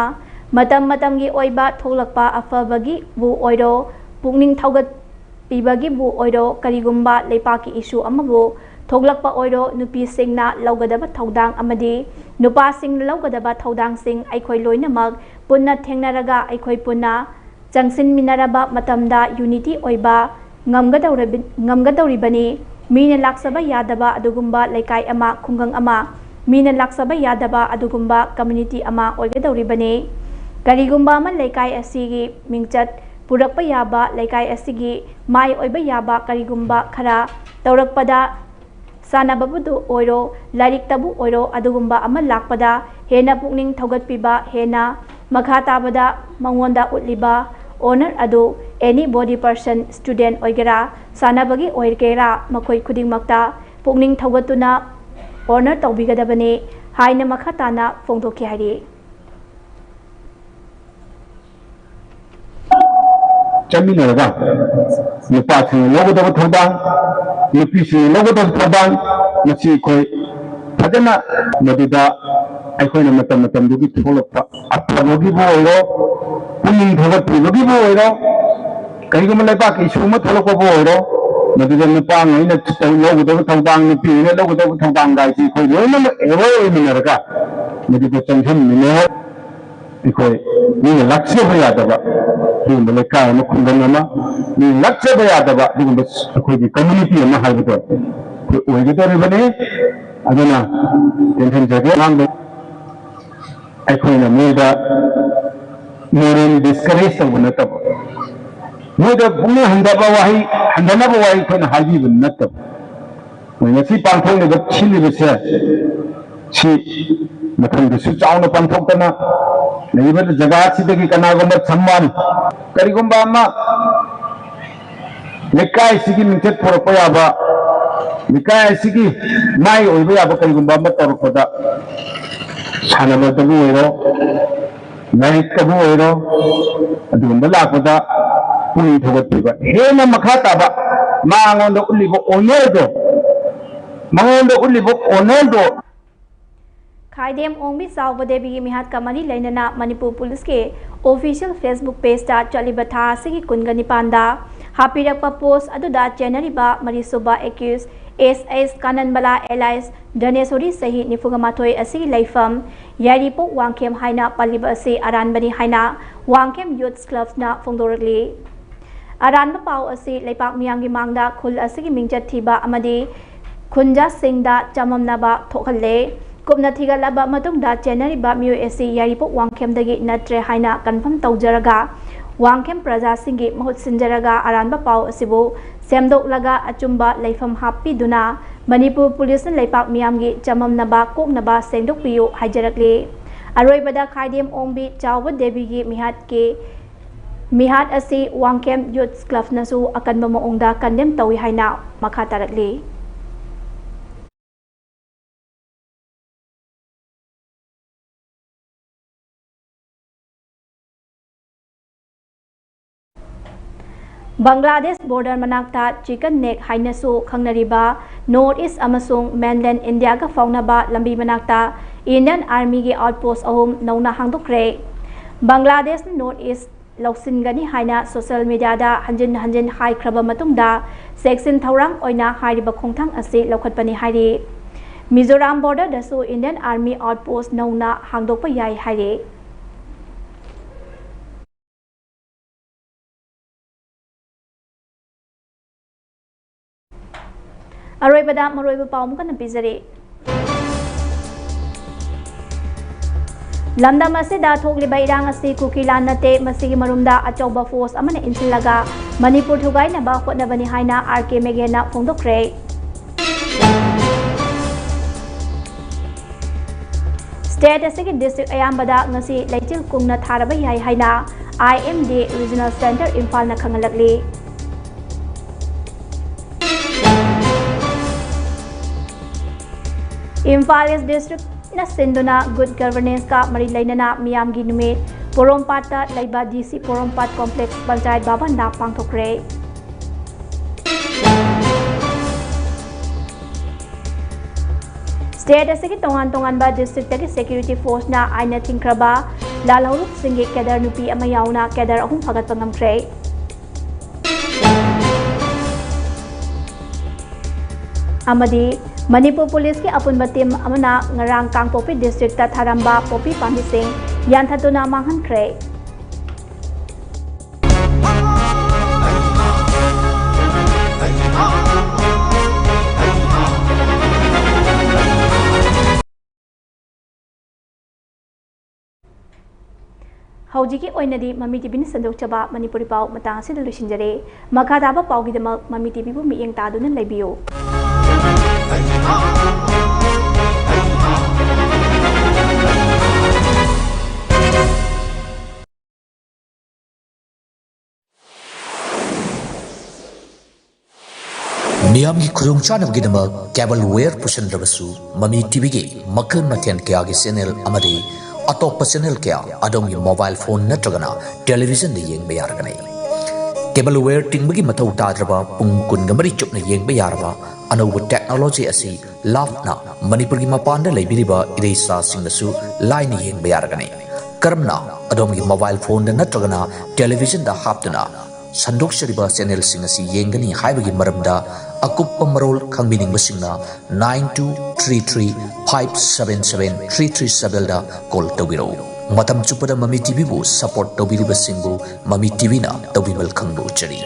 ꯃꯇꯝ ꯃꯇꯝꯒꯤ ꯑꯣꯏꯕ ꯊꯣꯛꯂꯛꯄ ꯑꯐꯕꯒꯤꯕꯨ ꯑꯣꯏꯔꯣ, ꯄꯨꯛꯅꯤꯡ ꯊꯧꯒꯠꯄꯤꯕꯒꯤꯕꯨ ꯑꯣꯏꯔꯣ, ꯀꯔꯤꯒꯨꯝꯕ ꯂꯩꯄꯥꯛꯀꯤ issue ꯑꯃꯕꯨ ꯊꯣꯛꯂꯛꯄ ꯑꯣꯏꯔꯣ, ꯅꯨꯄꯤꯁꯤꯡꯅ ꯂꯧꯒꯗꯕ ꯊꯧꯗꯥꯡ ꯑꯃꯗꯤ ꯅꯨꯄꯥꯁꯤꯡꯅ ꯂꯧꯒꯗꯕ ꯊꯧꯗꯥꯡꯁꯤꯡ ꯑꯩꯈꯣꯏ ꯂꯣꯏꯅꯃꯛ ꯄꯨꯟꯅ ꯊꯦꯡꯅꯔꯒ ꯑꯩꯈꯣꯏ ꯄꯨꯟꯅ ꯆꯪꯁꯤꯟꯃꯤꯟꯅꯔꯕ ꯃꯇꯝꯗ unity ꯑꯣꯏꯕ ꯉꯝꯒꯗꯧꯔꯕ-, ꯉꯝꯒꯗꯧꯔꯤꯕꯅꯤ꯫ ꯃꯤꯅ ꯂꯥꯛꯆꯕ ꯌꯥꯗꯕ ꯑꯗꯨꯒꯨꯝꯕ ꯂꯩꯀꯥꯏ ꯑꯃ, ꯈꯨꯡꯒꯪ ꯑꯃ, ꯃꯤꯅ ꯂꯥꯛꯆꯕ ꯌꯥꯗꯕ ꯑꯗꯨꯒꯨꯝꯕ community ꯑꯃ ꯑꯣꯏꯒꯗꯧꯔꯤꯕꯅꯤ꯫ ꯀꯔꯤꯒꯨꯝꯕ ꯑꯃ ꯂꯩꯀꯥꯏ ꯑꯁꯤꯒꯤ ꯃꯤꯡꯆꯠ ꯄꯨꯔꯛꯄ ꯌꯥꯕ, ꯂꯩꯀꯥꯏ ꯑꯁꯤꯒꯤ ꯃꯥꯏ ꯑꯣꯏꯕ ꯌꯥꯕ ꯀꯔꯤꯒꯨꯝꯕ ꯈꯔ ꯇꯧꯔꯛꯄꯗ, ꯁꯥꯟꯅꯕꯕꯨꯗꯨ ꯑꯣꯏꯔꯣ, ꯂꯥꯏꯔꯤꯛꯇꯕꯨ ꯑꯣꯏꯔꯣ, ꯑꯗꯨꯒꯨꯝꯕ ꯑꯃ ꯂꯥꯛꯄꯗ ꯍꯦꯟꯅ ꯄꯨꯛꯅꯤꯡ ꯊꯧꯒꯠꯄꯤꯕ, ꯍꯦꯟꯅ ꯃꯈꯥ ꯇꯥꯕꯗ ꯃꯉꯣꯟꯗ ꯎꯠꯂꯤꯕ honor ꯑꯗꯨ any body person, student ꯑꯣꯏꯒꯦꯔꯥ, ꯁꯥꯟꯅꯕꯒꯤ ꯑꯣꯏꯒꯦꯔꯥ, ꯃꯈꯣꯏ ꯈꯨꯗꯤꯡꯃꯛꯇ ꯄꯨꯛꯅꯤꯡ ꯊꯧꯒꯠꯇꯨꯅ honor ꯇꯧꯕꯤꯒꯗꯕꯅꯤ ꯍꯥꯏꯅ ꯃꯈꯥ ꯇꯥꯅ ꯐꯣꯡꯗꯣꯛꯈꯤ ꯍꯥꯏꯔꯤ꯫ ꯆꯠꯃꯤꯟꯅꯔꯒ ꯅꯨꯄꯥꯁꯤꯡꯅ ꯂꯧꯒꯗꯕ ꯊꯧꯗꯥꯡ, ꯅꯨꯄꯤꯁꯤꯡꯅ ꯂꯧꯒꯗꯕ ꯊꯧꯗꯥꯡ, ꯃꯁꯤ ꯑꯩꯈꯣꯏ ꯐꯖꯅ, ꯃꯗꯨꯗ ꯑꯩꯈꯣꯏꯅ ꯃꯇꯝ ꯃꯇꯝꯗꯨꯒꯤ ꯊꯣꯛꯂꯛꯄ ꯑꯐꯕꯒꯤꯕꯨ ꯑꯣꯏꯔꯣ, ꯄꯨꯛꯅꯤꯡ ꯊꯧꯒꯠꯄꯤꯕꯒꯤꯕꯨ ꯑꯣꯏꯔꯣ, ꯀꯔꯤꯒꯨꯝꯕ ꯂꯩꯕꯥꯛꯀꯤ issue ꯑꯃ ꯊꯣꯛꯂꯛꯄꯕꯨ ꯑꯣꯏꯔꯣ, ꯃꯗꯨꯗ ꯅꯨꯄꯥꯉꯩꯅ ꯂꯧꯒꯗꯕ ꯊꯧꯗꯥꯡ, ꯅꯨꯄꯤꯉꯩꯅ ꯂꯧꯒꯗꯕ ꯊꯧꯗꯥꯡ ꯒꯥꯏꯁꯤ ꯑꯩꯈꯣꯏ ꯂꯣꯏꯅꯃꯛ aware ꯑꯣꯏꯃꯤꯟꯅꯔꯒ ꯃꯗꯨꯗ ꯆꯪꯁꯤꯟꯃꯤꯟꯅꯩ꯫ ꯑꯩꯈꯣꯏ ꯃꯤꯅ ꯂꯥꯛꯆꯕ ꯌꯥꯗꯕ ꯑꯗꯨꯒꯨꯝꯕ ꯂꯩꯀꯥꯏ ꯑꯃ, ꯈꯨꯡꯒꯪ ꯑꯃ, ꯃꯤꯅ ꯂꯥꯛꯆꯕ ꯌꯥꯗꯕ ꯑꯗꯨꯒꯨꯝꯕ ꯑꯩꯈꯣꯏꯒꯤ community ꯑꯃ ꯍꯥꯏꯕꯗꯣ ꯑꯩꯈꯣꯏ ꯑꯣꯏꯒꯗꯧꯔꯤꯕꯅꯤ꯫ ꯑꯗꯨꯅ ꯇꯦꯟꯁꯤꯟꯖꯒꯦ꯫ ꯑꯉꯥꯡꯗ ꯑꯩꯈꯣꯏꯅ ꯃꯣꯏꯗ moral discourage ꯇꯧꯕ ꯅꯠꯇꯕ, ꯃꯣꯏꯗ ꯄꯨꯛꯅꯤꯡ ꯍꯟꯊꯕ ꯋꯥꯍꯩ, ꯍꯟꯊꯅꯕ ꯋꯥꯍꯩ ꯑꯩꯈꯣꯏꯅ ꯍꯥꯏꯕꯤꯕ ꯅꯠꯇꯕ, ꯃꯣꯏ ꯉꯁꯤ ꯄꯥꯡꯊꯣꯛꯂꯤꯕ, ꯁꯤꯜꯂꯤꯕꯁꯦ, ꯁꯤ ꯃꯊꯪꯗꯁꯨ ꯆꯥꯎꯅ ꯄꯥꯡꯊꯣꯛꯇꯅ ꯂꯩꯔꯤꯕ ꯖꯒꯥ ꯑꯁꯤꯗꯒꯤ ꯀꯅꯥꯒꯨꯝꯕ someone, ꯀꯔꯤꯒꯨꯝꯕ ꯑꯃ ꯂꯩꯀꯥꯏꯁꯤꯒꯤ ꯃꯤꯡꯆꯠ ꯄꯨꯔꯛꯄ ꯌꯥꯕ, ꯂꯩꯀꯥꯏ ꯑꯁꯤꯒꯤ ꯃꯥꯏ ꯑꯣꯏꯕ ꯌꯥꯕ ꯀꯔꯤꯒꯨꯝꯕ ꯑꯃ ꯇꯧꯔꯛꯄꯗ, ꯁꯥꯟꯅꯕꯗꯕꯨ ꯑꯣꯏꯔꯣ, ꯂꯥꯏꯔꯤꯛꯇꯕꯨ ꯑꯣꯏꯔꯣ, ꯑꯗꯨꯒꯨꯝꯕ ꯂꯥꯛꯄꯗ ꯄꯨꯛꯅꯤꯡ ꯊꯧꯒꯠꯄꯤꯕ, ꯍꯦꯟꯅ ꯃꯈꯥ ꯇꯥꯕ ꯃꯉꯣꯟꯗ ꯎꯠꯂꯤꯕ honourꯗꯣ, ꯃꯉꯣꯟꯗ ꯎꯠꯂꯤꯕ honourꯗꯣ꯫ ꯈꯥꯏꯗꯦꯝ ꯑꯣꯡꯕꯤ ꯆꯥꯎꯕ ꯗꯦꯕꯤꯒꯤ ꯃꯤꯍꯥꯠꯀ ꯃꯔꯤ ꯂꯩꯅꯅ ꯃꯅꯤꯄꯨꯔ ꯄꯨꯂꯤꯁꯀꯤ official Facebook pageꯇ ꯆꯠꯂꯤꯕ ꯊꯥ ꯑꯁꯤꯒꯤ ꯀꯨꯟꯒ ꯅꯤꯄꯥꯟꯗ ꯍꯥꯞꯄꯤꯔꯛꯄ post ꯑꯗꯨꯗ ꯆꯦꯟꯅꯔꯤꯕ ꯃꯔꯤꯁꯨꯕ accused ꯑꯦꯁ ꯑꯦꯁ ꯀꯥꯅꯟꯕꯂꯥ alias ꯙꯅꯦꯁꯣꯔꯤ, ꯆꯍꯤ ꯅꯤꯐꯨꯒ ꯃꯥꯊꯣꯏ ꯑꯁꯤꯒꯤ ꯂꯩꯐꯝ ꯌꯥꯏꯔꯤꯄꯣꯛ ꯋꯥꯡꯈꯦꯝ ꯍꯥꯏꯅ ꯄꯜꯂꯤꯕ ꯑꯁꯤ ꯑꯔꯥꯟꯕꯅꯤ ꯍꯥꯏꯅ ꯋꯥꯡꯈꯦꯝ Youth Clubꯅ ꯐꯣꯡꯗꯣꯔꯛꯂꯤ꯫ ꯑꯔꯥꯟꯕ ꯄꯥꯎ ꯑꯁꯤ ꯂꯩꯄꯥꯛ ꯃꯤꯌꯥꯝꯒꯤ ꯃꯥꯡꯗ ꯈꯨꯜ ꯑꯁꯤꯒꯤ ꯃꯤꯡꯆꯠ ꯊꯤꯕ ꯑꯃꯗꯤ ꯈꯨꯟꯖꯥꯁꯤꯡꯗ ꯆꯃꯝꯅꯕ ꯊꯣꯛꯍꯜꯂꯦ꯫ ꯀꯨꯞꯅ ꯊꯤꯒꯠꯂꯕ ꯃꯇꯨꯡꯗ ꯆꯦꯟꯅꯔꯤꯕ ꯃꯤꯑꯣꯏ ꯑꯁꯤ ꯌꯥꯏꯔꯤꯄꯣꯛ ꯋꯥꯡꯈꯦꯝꯗꯒꯤ ꯅꯠꯇ꯭ꯔꯦ ꯍꯥꯏꯅ confirm ꯇꯧꯖꯔꯒ ꯋꯥꯡꯈꯦꯝ ꯄ꯭ꯔꯖꯥꯁꯤꯡꯒꯤ ꯃꯍꯨꯠ ꯁꯤꯟꯖꯔꯒ ꯑꯔꯥꯟꯕ ꯄꯥꯎ ꯑꯁꯤꯕꯨ ꯁꯦꯝꯗꯣꯛꯂꯒ ꯑꯆꯨꯝꯕ ꯂꯩꯐꯝ ꯍꯥꯞꯄꯤꯗꯨꯅ ꯃꯅꯤꯄꯨꯔ ꯄꯨꯂꯤꯁꯅ ꯂꯩꯄꯥꯛ ꯃꯤꯌꯥꯝꯒꯤ ꯆꯃꯝꯅꯕ ꯀꯣꯛꯅꯕ ꯁꯦꯡꯗꯣꯛꯄꯤꯌꯨ ꯍꯥꯏꯖꯔꯛꯂꯤ꯫ ꯑꯔꯣꯏꯕꯗ ꯈꯥꯏꯗꯦꯝ ꯑꯣꯡꯕꯤ ꯆꯥꯎꯕ ꯗꯦꯕꯤꯒꯤ ꯃꯤꯍꯥꯠꯀꯤ ꯃꯤꯍꯥꯠ ꯑꯁꯤ ꯋꯥꯡꯈꯦꯝ ꯌꯨꯠꯁ ꯀ꯭ꯂꯕꯅꯁꯨ ꯑꯀꯟꯕ ꯃꯑꯣꯡꯗ ꯀꯟꯗꯦꯝ ꯇꯧꯏ ꯍꯥꯏꯅ ꯃꯈꯥ ꯇꯥꯔꯛꯂꯤ꯫ ꯕꯪꯒ꯭ꯂꯥꯗꯦꯁ ꯕꯣꯔꯗꯔ ꯃꯅꯥꯛꯇ ꯆꯤꯀꯟ ꯅꯦꯛ ꯍꯥꯏꯅꯁꯨ ꯈꯪꯅꯔꯤꯕ ꯅꯣꯔꯠ ꯏꯁ ꯑꯃꯁꯨꯡ ꯃꯦꯟꯂꯦꯟ ꯏꯟꯗꯤꯌꯥꯒ ꯐꯥꯎꯅꯕ ꯂꯝꯕꯤ ꯃꯅꯥꯛꯇ ꯏꯟꯗꯤꯌꯟ ꯑꯥꯔꯃꯤꯒꯤ ꯑꯥꯎꯠꯄꯣꯁ ꯑꯍꯨꯝ ꯅꯧꯅ ꯍꯥꯡꯗꯣꯛꯈ꯭ꯔꯦ꯫ ꯕꯪꯒ꯭ꯂꯥꯗꯦꯁꯅ ꯅꯣꯔꯠ ꯏꯁ ꯂꯧꯁꯤꯟꯒꯅꯤ ꯍꯥꯏꯅ ꯁꯣꯁꯤꯌꯦꯜ ꯃꯤꯗꯤꯌꯥꯗ ꯍꯟꯖꯤꯟ ꯍꯟꯖꯤꯟ ꯍꯥꯏꯈ꯭ꯔꯕ ꯃꯇꯨꯡꯗ ꯆꯦꯛꯁꯤꯟ ꯊꯧꯔꯥꯡ ꯑꯣꯏꯅ ꯍꯥꯏꯔꯤꯕ ꯈꯣꯡꯊꯥꯡ ꯑꯁꯤ ꯂꯧꯈꯠꯄꯅꯤ ꯍꯥꯏꯔꯤ꯫ ꯃꯤꯖꯣꯔꯥꯝ ꯕꯣꯔꯗꯔꯗꯁꯨ ꯏꯟꯗꯤꯌꯟ ꯑꯥꯔꯃꯤ ꯑꯥꯎꯠꯄꯣꯁ ꯅꯧꯅ ꯍꯥꯡꯗꯣꯛꯄ ꯌꯥꯏ ꯍꯥꯏꯔꯤ꯫ ꯑꯔꯣꯏꯕꯗ ꯃꯔꯨꯑꯣꯏꯕ ꯄꯥꯎ ꯑꯃꯨꯛ ꯍꯟꯅ ꯄꯤꯖꯔꯤ꯫ ꯂꯝꯗꯝ ꯑꯁꯤꯗ ꯊꯣꯛꯂꯤꯕ ꯏꯔꯥꯡ ꯑꯁꯤ ꯀꯨꯀꯤ ꯂꯥꯟ ꯅꯠꯇꯦ, ꯃꯁꯤꯒꯤ ꯃꯔꯨꯝꯗ ꯑꯆꯧꯕ ꯐꯣꯔꯁ ꯑꯃꯅ ꯏꯟꯁꯤꯜꯂꯒ ꯃꯅꯤꯄꯨꯔ ꯊꯨꯒꯥꯏꯅꯕ ꯍꯣꯠꯅꯕꯅꯤ ꯍꯥꯏꯅ ꯑꯥꯔ ꯀꯦ ꯃꯦꯒꯦꯟꯅ ꯐꯣꯡꯗꯣꯛꯈ꯭ꯔꯦ꯫ ꯁ꯭ꯇꯦꯠ ꯑꯁꯤꯒꯤ ꯗꯤꯁꯇ꯭ꯔꯤꯛ ꯑꯌꯥꯝꯕꯗ ꯉꯁꯤ ꯂꯩꯆꯤꯜ ꯀꯨꯡꯅ ꯊꯥꯔꯕ ꯌꯥꯏ ꯍꯥꯏꯅ I M D regional center ꯏꯝꯐꯥꯜꯅ ꯈꯪꯍꯜꯂꯛꯂꯤ꯫ ꯏꯝꯐꯥꯜ ꯏꯁ ꯗꯤꯁꯇ꯭ꯔꯤꯛꯅ ꯁꯤꯟꯗꯨꯅ ꯒꯨꯗ ꯒꯚꯔꯅꯦꯟꯁꯀ ꯃꯔꯤ ꯂꯩꯅꯅ ꯃꯤꯌꯥꯝꯒꯤ ꯅꯨꯃꯤꯠ ꯄꯣꯔꯣꯝꯄꯥꯠꯇ ꯂꯩꯕ ꯗꯤ ꯁꯤ ꯄꯣꯔꯣꯝꯄꯥꯠ ꯀꯣꯝꯄ꯭ꯂꯦꯛꯁ ꯄꯟꯆꯥꯌꯠ ꯚꯕꯟꯗ ꯄꯥꯡꯊꯣꯛꯈ꯭ꯔꯦ꯫ ꯁ꯭ꯇꯦꯠ ꯑꯁꯤꯒꯤ ꯇꯣꯉꯥꯟ ꯇꯣꯉꯥꯟꯕ ꯗꯤꯁꯇ꯭ꯔꯤꯛꯇꯒꯤ ꯁꯦꯀ꯭ꯌꯨꯔꯤꯇꯤ ꯐꯣꯔꯁꯅ ꯑꯥꯏꯟꯅ ꯊꯤꯡꯈ꯭ꯔꯕ ꯂꯥꯜꯍꯧꯂꯨꯞꯁꯤꯡꯒꯤ ꯀꯦꯗꯔ ꯅꯨꯄꯤ ꯑꯃ ꯌꯥꯎꯅ ꯀꯦꯗꯔ ꯑꯍꯨꯝ ꯐꯒꯠꯄ ꯉꯝꯈ꯭ꯔꯦ꯫ ꯑꯃꯗꯤ ꯃꯅꯤꯄꯨꯔ ꯄꯨꯂꯤꯁꯀꯤ ꯑꯄꯨꯟꯕ ꯇꯤꯝ ꯑꯃꯅ ꯉꯔꯥꯡ ꯀꯥꯡꯄꯣꯛꯄꯤ ꯗꯤꯁꯇ꯭ꯔꯤꯛꯇ ꯊꯥꯔꯝꯕ ꯄꯣꯄꯤ ꯄꯥꯝꯕꯤꯁꯤꯡ ꯌꯥꯟꯊꯠꯇꯨꯅ ꯃꯥꯡꯍꯟꯈ꯭ꯔꯦ꯫ ꯍꯧꯖꯤꯛꯀꯤ ꯑꯣꯏꯅꯗꯤ ꯃꯃꯤ ꯇꯤꯚꯤꯅ ꯁꯟꯗꯣꯛꯆꯕ ꯃꯅꯤꯄꯨꯔꯤ ꯄꯥꯎ ꯃꯇꯥꯡ ꯑꯁꯤꯗ ꯂꯣꯏꯁꯤꯟꯖꯔꯦ꯫ ꯃꯈꯥ ꯇꯥꯕ ꯄꯥꯎꯒꯤꯗꯃꯛ ꯃꯃꯤ ꯇꯤꯚꯤꯕꯨ ꯃꯤꯠꯌꯦꯡ ꯇꯥꯗꯨꯅ ꯂꯩꯕꯤꯌꯨ꯫ ꯃꯤꯌꯥꯝꯒꯤ ꯈꯨꯗꯣꯡꯆꯥꯅꯕꯒꯤꯗꯃꯛ ꯀꯦꯕꯜ ꯋꯦꯌꯔ ꯄꯨꯁꯤꯟꯗ꯭ꯔꯕꯁꯨ, ꯃꯃꯤ ꯇꯤꯚꯤꯒꯤ ꯃꯈꯜ ꯃꯊꯦꯜ ꯀꯌꯥꯒꯤ ꯆꯦꯅꯦꯜ ꯑꯃꯗꯤ ꯑꯇꯣꯞꯄ ꯆꯦꯅꯦꯜ ꯀꯌꯥ ꯑꯗꯣꯝꯒꯤ ꯃꯣꯕꯥꯏꯜ ꯐꯣꯟ ꯅꯠꯇ꯭ꯔꯒꯅ ꯇꯦꯂꯤꯚꯤꯖꯟꯗ ꯌꯦꯡꯕ ꯌꯥꯔꯒꯅꯤ꯫ ꯀꯦꯕꯜ ꯋꯦꯌꯔ ꯇꯤꯡꯕꯒꯤ ꯃꯊꯧ ꯇꯥꯗ꯭ꯔꯕ, ꯄꯨꯡ ꯀꯨꯟꯒ ꯃꯔꯤ ꯆꯨꯞꯅ ꯌꯦꯡꯕ ꯌꯥꯔꯕ ꯑꯅꯧꯕ ꯇꯦꯛꯅꯣꯂꯣꯖꯤ ꯑꯁꯤ ꯂꯥꯞꯅ ꯃꯅꯤꯄꯨꯔꯒꯤ ꯃꯄꯥꯟꯗ ꯂꯩꯕꯤꯔꯤꯕ ꯏꯔꯩꯆꯥꯁꯤꯡꯅꯁꯨ ꯂꯥꯏꯅ ꯌꯦꯡꯕ ꯌꯥꯔꯒꯅꯤ꯫ ꯀꯔꯝꯅ ꯑꯗꯣꯝꯒꯤ ꯃꯣꯕꯥꯏꯜ ꯐꯣꯟꯗ ꯅꯠꯇ꯭ꯔꯒꯅ ꯇꯦꯂꯤꯚꯤꯖꯟꯗ ꯍꯥꯞꯇꯨꯅ ꯁꯟꯗꯣꯛꯆꯔꯤꯕ ꯆꯦꯅꯦꯜꯁꯤꯡ ꯑꯁꯤ ꯌꯦꯡꯒꯅꯤ ꯍꯥꯏꯕꯒꯤ ꯃꯔꯝꯗ ꯑꯀꯨꯞꯄ ꯃꯔꯣꯜ ꯈꯪꯕꯤꯅꯤꯡꯕꯁꯤꯡꯅ nine two three three five seven seven three three sevenꯗ ꯀꯣꯜ ꯇꯧꯕꯤꯔꯛꯎ꯫ ꯃꯇꯝ ꯆꯨꯞꯄꯗ ꯃꯃꯤ ꯇꯤꯚꯤꯕꯨ ꯁꯄꯣꯔꯠ ꯇꯧꯕꯤꯔꯤꯕꯁꯤꯡꯕꯨ ꯃꯃꯤ ꯇꯤꯚꯤꯅ ꯇꯧꯕꯤꯃꯜ ꯈꯪꯕ ꯎꯠꯆꯔꯤ꯫